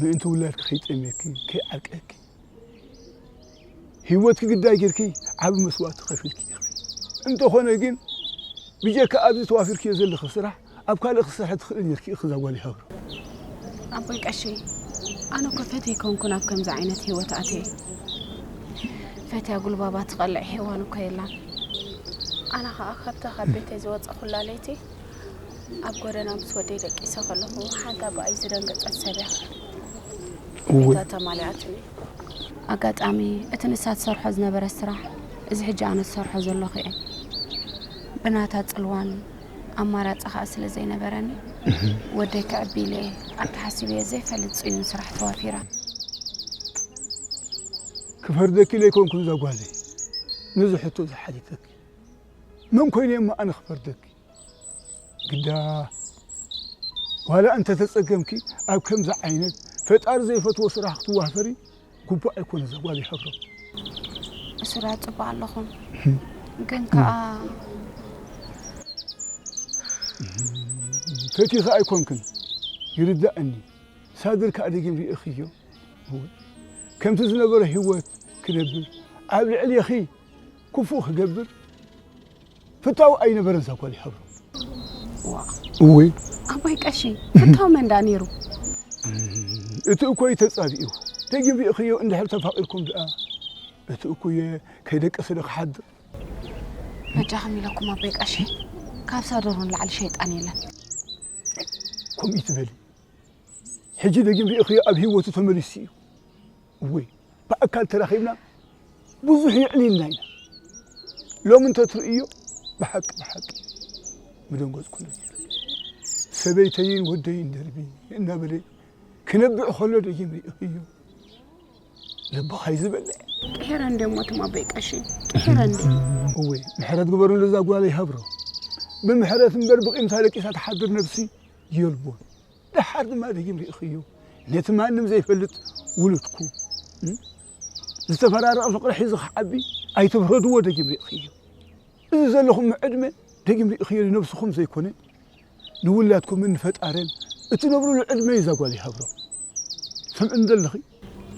ምእንቲ ውላድኪ ከይጠምየኪ፣ ከይዓርቀኪ፣ ህይወትኪ ግዳይ ጌርኪ ዓቢ መስዋእቲ ከፊልኪ ኢኺ። እንተኾነ ግን ብጀካ ኣብዚ ተዋፊርክዮ ዘለኺ ስራሕ ኣብ ካልእ ክትሰርሒ ትኽእሊ ኔርኪ ኢኺ እዛ ጓል ይሃብሮ። ኣቦይ ቀሺ፣ ኣነ እኮ ፈትየ ኣይኮንኩን ኣብ ከምዚ ዓይነት ህይወት ኣትየ። ፈትያ ጉልባባ ትቐልዕ ሄዋን እኮ የላን። ኣነ ኸኣ ካብታ ካብ ቤተይ ዝወጸኹላ ለይቲ ኣብ ጎደና ምስ ወደይ ደቂሰ ከለኹ ሓንቲ ኣባኣይ ዝደንገጸት ሰብ እያ። እወ። ቤታ ተማሊኣትኒ። ኣጋጣሚ እቲ ንሳ ትሰርሖ ዝነበረት ስራሕ እዚ ሕጂ ኣነ ዝሰርሖ ዘለኹ እየ። ብናታ ጽልዋን ኣማራጺ ኸኣ ስለ ዘይነበረኒ ወደይ ክዕቢ ኢለ እየ ኣብቲ ሓሲበዮ ዘይፈልጥ ጽዩን ስራሕ ተዋፊረ። ክፈርደኪ ኢለ ኣይኮንኩን እዛ ጓለይ ነዚ ሕቶ እዚ ሓቲተኪ። መን ኮይነ እሞ ኣነ ክፈርደኪ? ግዳ ዋላ እንተ ተጸገምኪ ኣብ ከምዚ ዓይነት ፈጣሪ ዘይፈትዎ ስራሕ ክትዋፈሪ ግቡእ ኣይኮነ እዛ ጓለይ ሃብሮም። እሱ ደኣ ጽቡቕ ኣለኹም። ግን ከኣ ፈቲኺ ኣይኮንክን ይርዳእኒ። ሳድር ከኣ ደጊም ርኢኽዮ። እወ፣ ከምቲ ዝነበረ ህይወት ክነብር፣ ኣብ ልዕሌኺ ክፉእ ክገብር ፍታው ኣይነበረን እዛ ጓል ይሃብሮ። ዋ፣ እወይ፣ ኣቦይ ቀሺ፣ ፍታው መን ደኣ ነይሩ? እቲ እኮ እዩ ተጻቢኡ። ደጊም ርኢኽዮ እንድሕር ተፋቒርኩም ደኣ፣ እቲ እኮ እየ ከይደቀሰ ዶ ክሓድር? በጃኹም ኢለኩም ኣቦይ ቀሺ፣ ካብ ሳዶር ንላዕሊ ሸይጣን የለን። ከምኡ ይትበሊ። ሕጂ ደጊም ርኢኽዮ ኣብ ህይወቱ ተመሊሱ እዩ። እወይ፣ ብኣካል ተራኺብና ብዙሕ የዕሊልና ኢና። ሎሚ እንተትርእዮ፣ ብሓቂ፣ ብሓቂ ምደንገጽኩ ነይሩ። ሰበይተይን ወደይን ደርቢ እናበለ ክነብዕ ከሎ ደጊም ርኢኽዮ። ልብኻ እዩ ዝበልዕ። ጥሒረ እንድየ እሞ እቶም ኣቦይ ቀሺ፣ ጥሒረ እንድየ። እወይ፣ ምሕረት ግበሩሉ እዛ ጓል ይሃብሮ። ብምሕረት እምበር ብቂምታ ደቂሳ ትሓድር ነብሲ የልቦን። ደሓር ድማ ደጊም ርኢኽዮ፣ ነቲ ማንም ዘይፈልጥ ውሉድኩ፣ እም? ዝተፈራረቐ ፍቕሪ ሒዙ ክዓቢ ኣይትፍረድዎ። ደጊም ርኢኽዮ፣ እዚ ዘለኹም ዕድመ ደጊም ርኢኽዮ፣ ንነብስኹም ዘይኮነ ንውላድኩምን ንፈጣርን እትነብሩሉ ዕድመ እዩ እዛ ጓል ይሃብሮ። ሰምዕኒ ዘለኺ?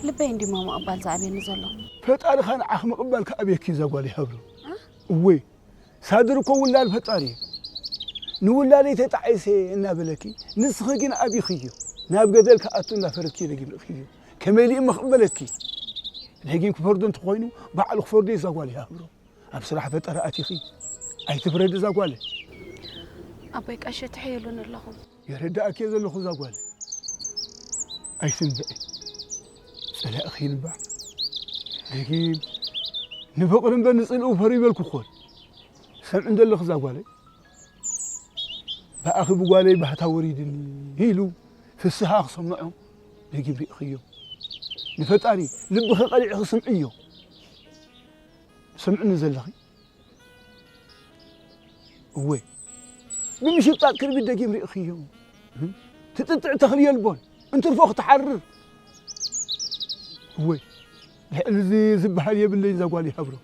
ልበይ እንዲሞ ምቕባል ዝኣብየኒ ዘሎ። ፈጣርኻ ንዓኺ ምቕባል ክኣብየኪ እዩ እዛ ጓል ይሃብሮ። እ? እወ፣ ሳድር እኮ ውላድ ፈጣሪ እዩ። ንውላደይ ተጣዒሰ እናበለኪ፣ ንስኺ ግን ኣቢኽዮ። ናብ ገደል ክኣቱ እናፈረድኪ ደጊም ርኢኽዮ። ከመይ ኢሉ ምቕበለኪ? ደጊም ክፈርዶ እንተኾይኑ፣ ባዕሉ ክፈርዶ እዩ እዛ ጓል ይሃብሮ። ኣብ ስራሕ ፈጠራ ኣቲኺ ኣይትፍረድ እዛ ጓል። ኣቦይ ቀሺ ትሕይሉኒ ኣለኹም። የረዳእኪ እየ ዘለኹ እዛ ጓል። ኣይትንብዒ። ጸላእኺ ይንባዕ። ደጊም ንፍቕሪ እምበር ንጽልኢ ውፈሩ ይበልኩ እኮ። ሰምዒ እንደለኺ እዛ ጓለይ። ብኣኺ ብጓለይ ባህታ ወሪድኒ ኢሉ ፍስሃ ክሰምዖ ደጊም ርኢኽዮ። ንፈጣሪ ልብኺ ቀሊዕኺ ስምዕዮ። ሰምዕኒ ዘለኺ? እወ፣ ብምሽጣጥ ክርቢት ደጊም ርኢኽዮ። ትጥጥዕ ተኽሊ የልቦን፣ እንትርፎ ክትሓርር። እወ፣ ልዕሊ እዚ ዝበሃል የብለይን እዛ ጓል ይሃብሮ።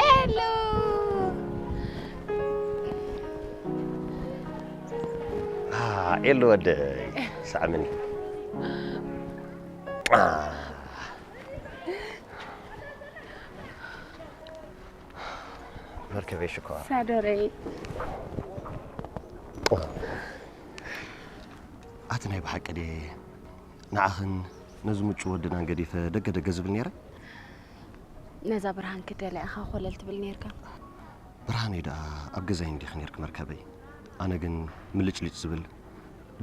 ኤሉ! አ፣ ኤሉ ወደይ፣ ሳዕምኒ። አ። መርከበይ ሽኮር። ሳዶረይ። ኣቲ ናይ ብሓቂ ድየ ንዓኽን ነዚ ምጩ ወድናን ገዲፈ ደገ ደገ ዝብል ነይረ? ነዛ ብርሃን ክደልያ ኢኻ ኮለል ትብል ነይርካ። ብርሃነይ ደኣ ኣብ ገዛይ እንዲኺ ነይርኪ መርከበይ። ኣነ ግን ምልጭልጭ ዝብል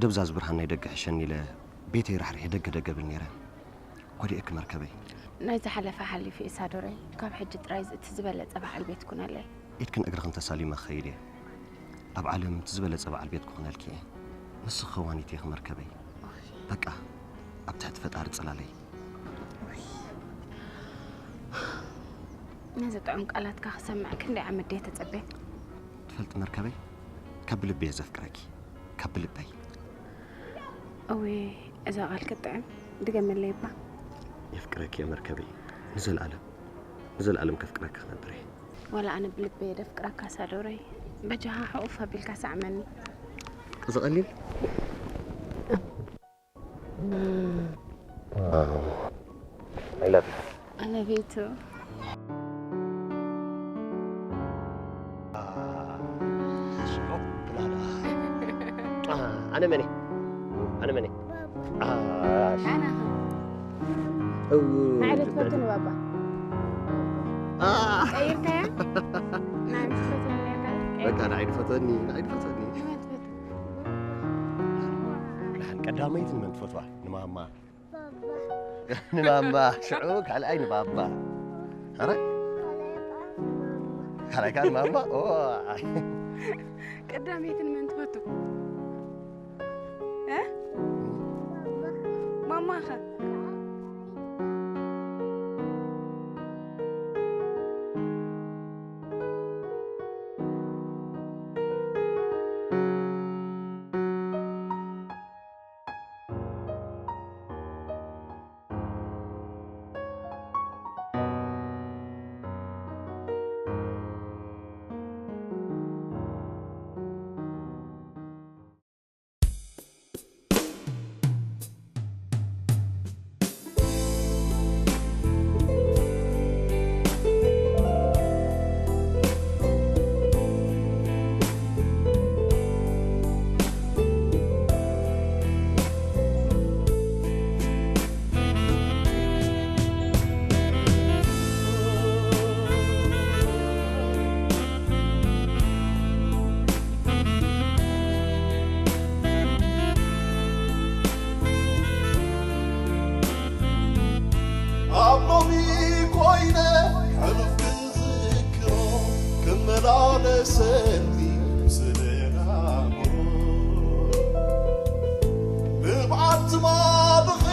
ደብዛዝ ብርሃን ናይ ደገ ሕሸኒ ኢለ ቤተይ ራሕሪሐ ደገ ደገ ብል ነይረ። ጎዲኤኪ መርከበይ። ናይ ዝሓለፈ ሓሊፉ እዩ ሳዶረይ። ካብ ሕጂ ጥራይ እቲ ዝበለጸ በዓል ቤት ኩነለይ። ኢድክን እግርኽን ተሳሊመ ክኸይድ እየ። ኣብ ዓለም እቲ ዝበለጸ በዓል ቤት ክኹነልኪ እየ። ንስኺ ከዋኒት ኢኺ መርከበይ። በቃ፣ ኣብ ትሕቲ ፈጣሪ ጽላለይ። ነዚ ጥዑም ቃላትካ ክሰምዕ ክንደይ ዓመት ድየ ተጸብየ? ትፈልጢ መርከበይ፣ ካብ ብልቢ እየ ዘፍቅረኪ። ካብ ብልበይ። እውይ፣ እዛ ቃል ክትጥዕም። ድገመለይ እባ። የፍቅረኪ እየ መርከበይ። ንዘለኣለም፣ ንዘለኣለም ከፍቅረኪ ክነብር እየ። ዋላ ኣነ ብልበይ እየ ደፍቅረካ ሳዶረይ። በጃኻ ሕቑፍ ኣቢልካ ሳዕመኒ። እዚ ቀሊል? I love you. I love you too. ኣነ መን እየ? ኣነ መን እየ? ኣነ ኸ? እው፣ ንዓይ ዶ ትፈትኒ ባባ? ቀይርካያ? ናይ ምስ ፈትወኒ ነርካ? በቃ ንዓይ ድፈትወኒ፣ ንዓይ ድፈትወኒ። ንመን ትፈቱ? ደሓን ቀዳመይቲ ንመን ትፈትዋ? ንማማ። ንማማ፣ ሽዑ ካልኣይ ንባባ። ኣረ? ካልኣይ ከኣ ንማማ? ኦ፣ ኣይ። ቀዳመይቲ ንመን ትፈቱ? እ? ማማኸ? ኣብ ሎሚ ኮይነ ሕሉፍ ክዝክሮ ክመላለሰኒ ምስለ ናብሮ ንብዓት ትማልኺ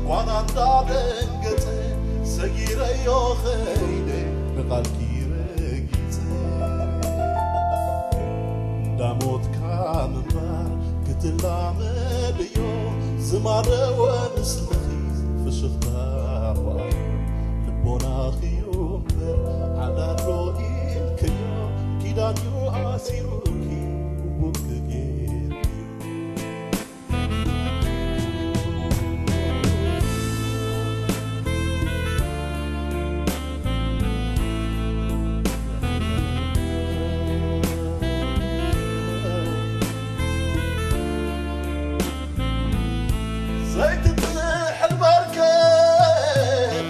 ጓና እንዳደንገጸ ሰጊረዮ ኸይደ ንቓልኪ ረጊጸ እንዳሞትካ ምንባር ክትላመድዮ ዝማደወ ምስልኺ ፍሽኽታ ርኣዮ ልቦናኺ እዩ እምበር ሓዳር ዶ ኢልክዮ ኪዳን እዩ ኣሲሩኪ ግቡእ ክጌርክዮ ዘይትጥሕል መርከብ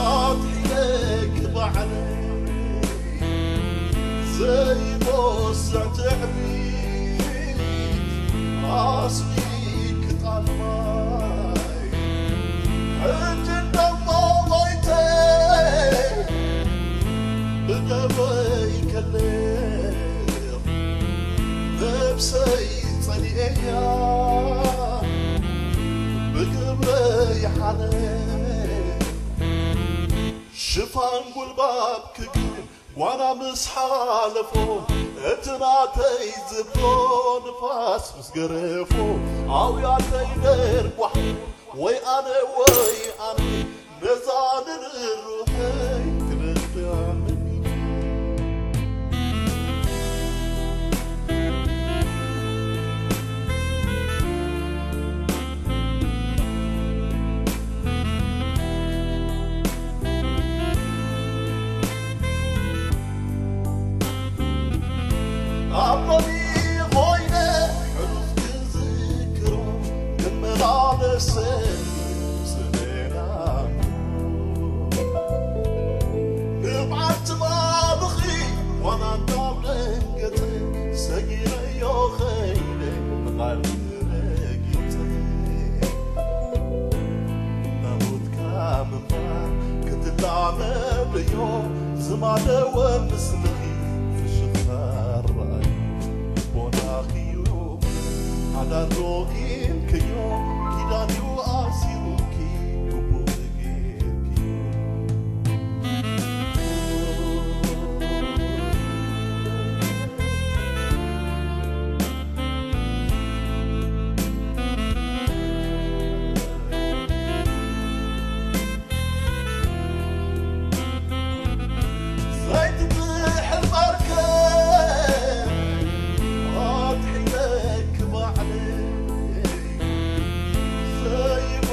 ኣድሒነ ክባዕለይ ዘይቦስዕ ትዕቢት ኣስሊ ክጣል ማይ ሕጂ እንደሞ ሞይተ ብገበይ ከለኽ ነብሰይ ጸሊኤያ ብግብረይ ሓነ ሽፋን ጉልባብ ክግን ጓና ምስ ሓለፎ እቲ ናተይ ዝብሎ ንፋስ ምስ ገረፎ ኣውያተይ ደርጓሕ ወይ ኣነ ወይ ኣነ ነዛ ንርሩሐይ ክልጥያ መኒነ ኣብ ሎሚ ኾይነ ሕሉፍ ክዝክሮ ክመላለሰኒ ስሜና ንብዓት ትማልኺ ዋና እንዳብ ደንገጸ ሰጊረዮ ኸይደ ብቓል ረጊጸ ናሞትካ ምንባር ክትላመድዮ ዝማደወ ምስልኺ ፍሽኽታ ርኣዩ ልቦናኺ እዩ ሓዳር ዶ ኢልክዮ ኪዳንዩ ኣሲሩኪ ግቡእ ጌርኪ ዘይትጥሕል መርከብ ኣድሒነኪ ባዕለይ ዘይቦ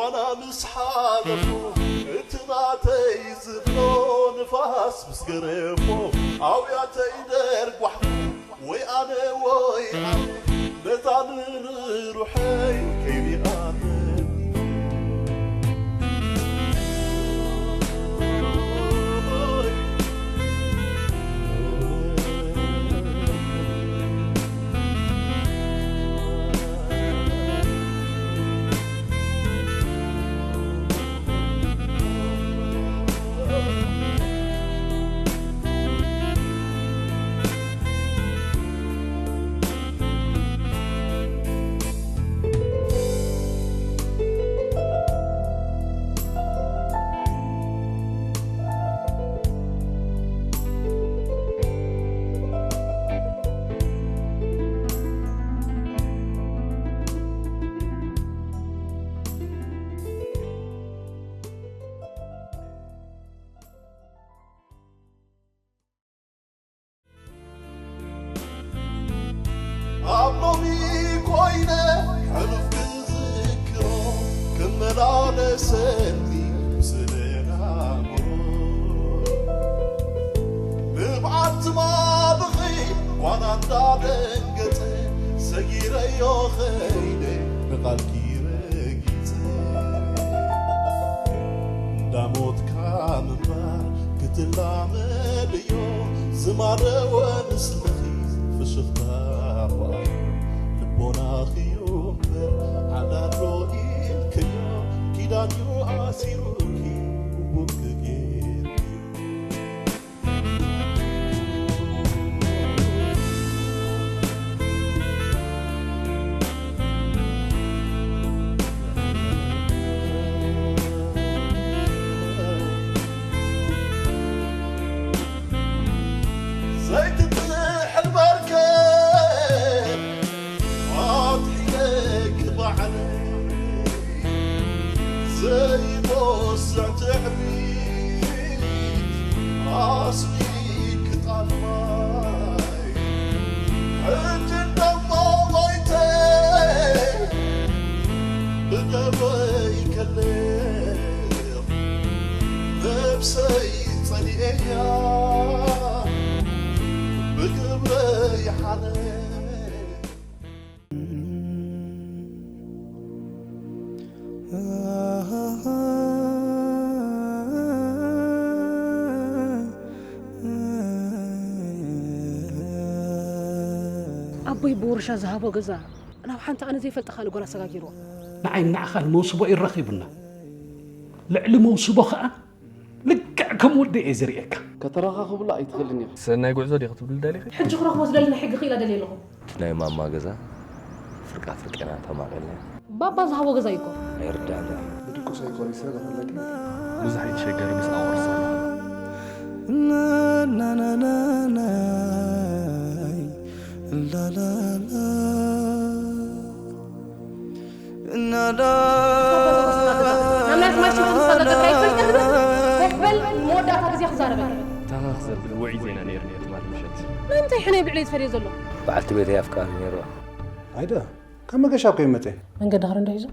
ኣና ምስ ሓለፉ እቲ ናተይ ዝብሎ ንፋስ ምስ ገረፎ ኣውያተይ ደርጓሕኩ ወይ ኣነ ወይ ኣነ ነዛ ንርሩሐይ ከይሪኣትኒ። ኣብ ሎሚ ኮይነ ሕሉፍ ክዝክሮ ክመላለሰኒ ምስለ ኣእምሮ። ንብዓት ትማልኺ ጓና እንዳደንገጸ ሰጊረዮ ኸይደ ንቓልኪ ረጊጸ። እንዳሞትካ ምንባር ክትላመድዮ ዝማረወ ምስልኺ ፍሽኽታ ኳ ልቦናኺ እዩ እምበር ሓዳር ዶ ኢልክዮ ኪዳንዩ ኣሲሩኪ ግቡእ ክጌርዮ። ዘይትጥሕል መርከብ ኣድሒነኪ ባዕለይ ዘይቦስዕ ትዕቢት ኣስኒኪ ጣልማይ ሕጂ ደሞ ሞይተይ ብገበይ ከለኽ ነብሰይ ጸሊኤያ ብግብረይ ሓለፍ። ኣቦይ ብውርሻ ዝሃቦ ገዛ ናብ ሓንቲ ኣነ ዘይፈልጣ ካልእ ጓል ኣሰጋጊርዎ። ንዓይ ንዓኻን መውስቦ ይራኺቡና። ልዕሊ መውስቦ ኸኣ ልክዕ ከም ወዲ እየ ዝርእየካ። ከተረኻኽብሉ ኣይትኽእልን ኢኻ። ሰናይ ጉዕዞ ዲኺ ክትብሊ ደሊኺ? ሕጂ ክረኽቦ ዝደሊ ናይ ሕጊ ክኢላ ደልየ ኣለኹ። እቲ ናይ ማማ ገዛ ፍርቃ ፍርቂ ኢና ተማቒልና። ባባ ዝሃቦ ገዛ እዩ እኮ። ኣይርዳእን እዩ። ብድቁስ ኣይኮነይ ስለ ዘፈለኪ። ብዙሕ ኣይትሸገሪ፣ ምስኣ ወርሳ ኣለኹ። ናናናናይ ላላላ። እናዳ ናብ ናይ ኣስማት ሽም ዝሰገገካ ኣይትፈልጥን? ኮፍ በል፣ መወዳእታ ግዜ ክዛረበኒ። ታኻ ክዘብል ውዒ ዜና ነይርኒ ትማሊ ምሸት። ንምንታይ ሕነ ብዕለይ ዝፈርዮ ዘሎ? በዓልቲ ቤተይ ኣፍቃሪ ነይርዋ። ኣይደ፣ ካብ መገሻ እኮ ይመጸ። መንገዲ ኸረ እንዶ ሒዙ?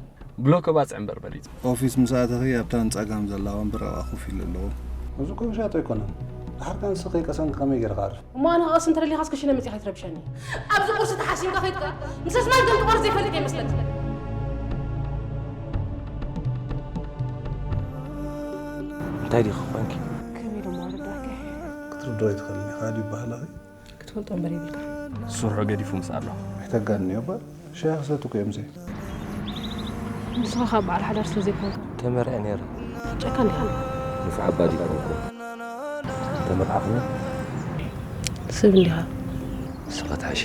ብሎክ ባጽዕ እምበር በሊጹ። ኦፊስ ምስ ኣተኺ ኣብታ ንጸጋም ዘላ ወንበር ኣብኣ ኮፍ ኢለ ኣለኹ። እዚ እኮ ውሻጦ ኣይኮነን። ድሓር ከ ንስኺ ከይቀሰንኪ ከመይ ገይረ ክዓርፍ? እሞ ኣነ ክቐስን እንተደሊኻስ ክሽነ መጺኻ ኣይትረብሸኒ። ኣብዚ ቁርሲ ተሓሲምካ ከይትካ ምስ ኣስማት ከም ትቖርስ ዘይፈልጥ እየ መስለኒ። እንታይ ዲኺ ኮንኪ? ከመይ ደሞ ኣረዳእኪ? ክትርድኦ ኣይትኽእልን ኢኻ ድዩ ባህላኺ? ክትፈልጦ እምበር የብልካ። ዝሰርሖ ገዲፉ ምስኣ ኣሎ። ኣይተጋንንዮ እባ። ሻሂ ክሰቲ እኮ እዮም ዘይ። ንስኻ ካብ በዓል ሓዳር ስለ ዘይኮንካ። ተመርዐ ነይረ። ጨካን ዲኻ? ንፉዕ ኣባ ዲኮንኩ። ተመርዓኹ። ስብ እንዲኻ። ንስኻ ትሓሺ።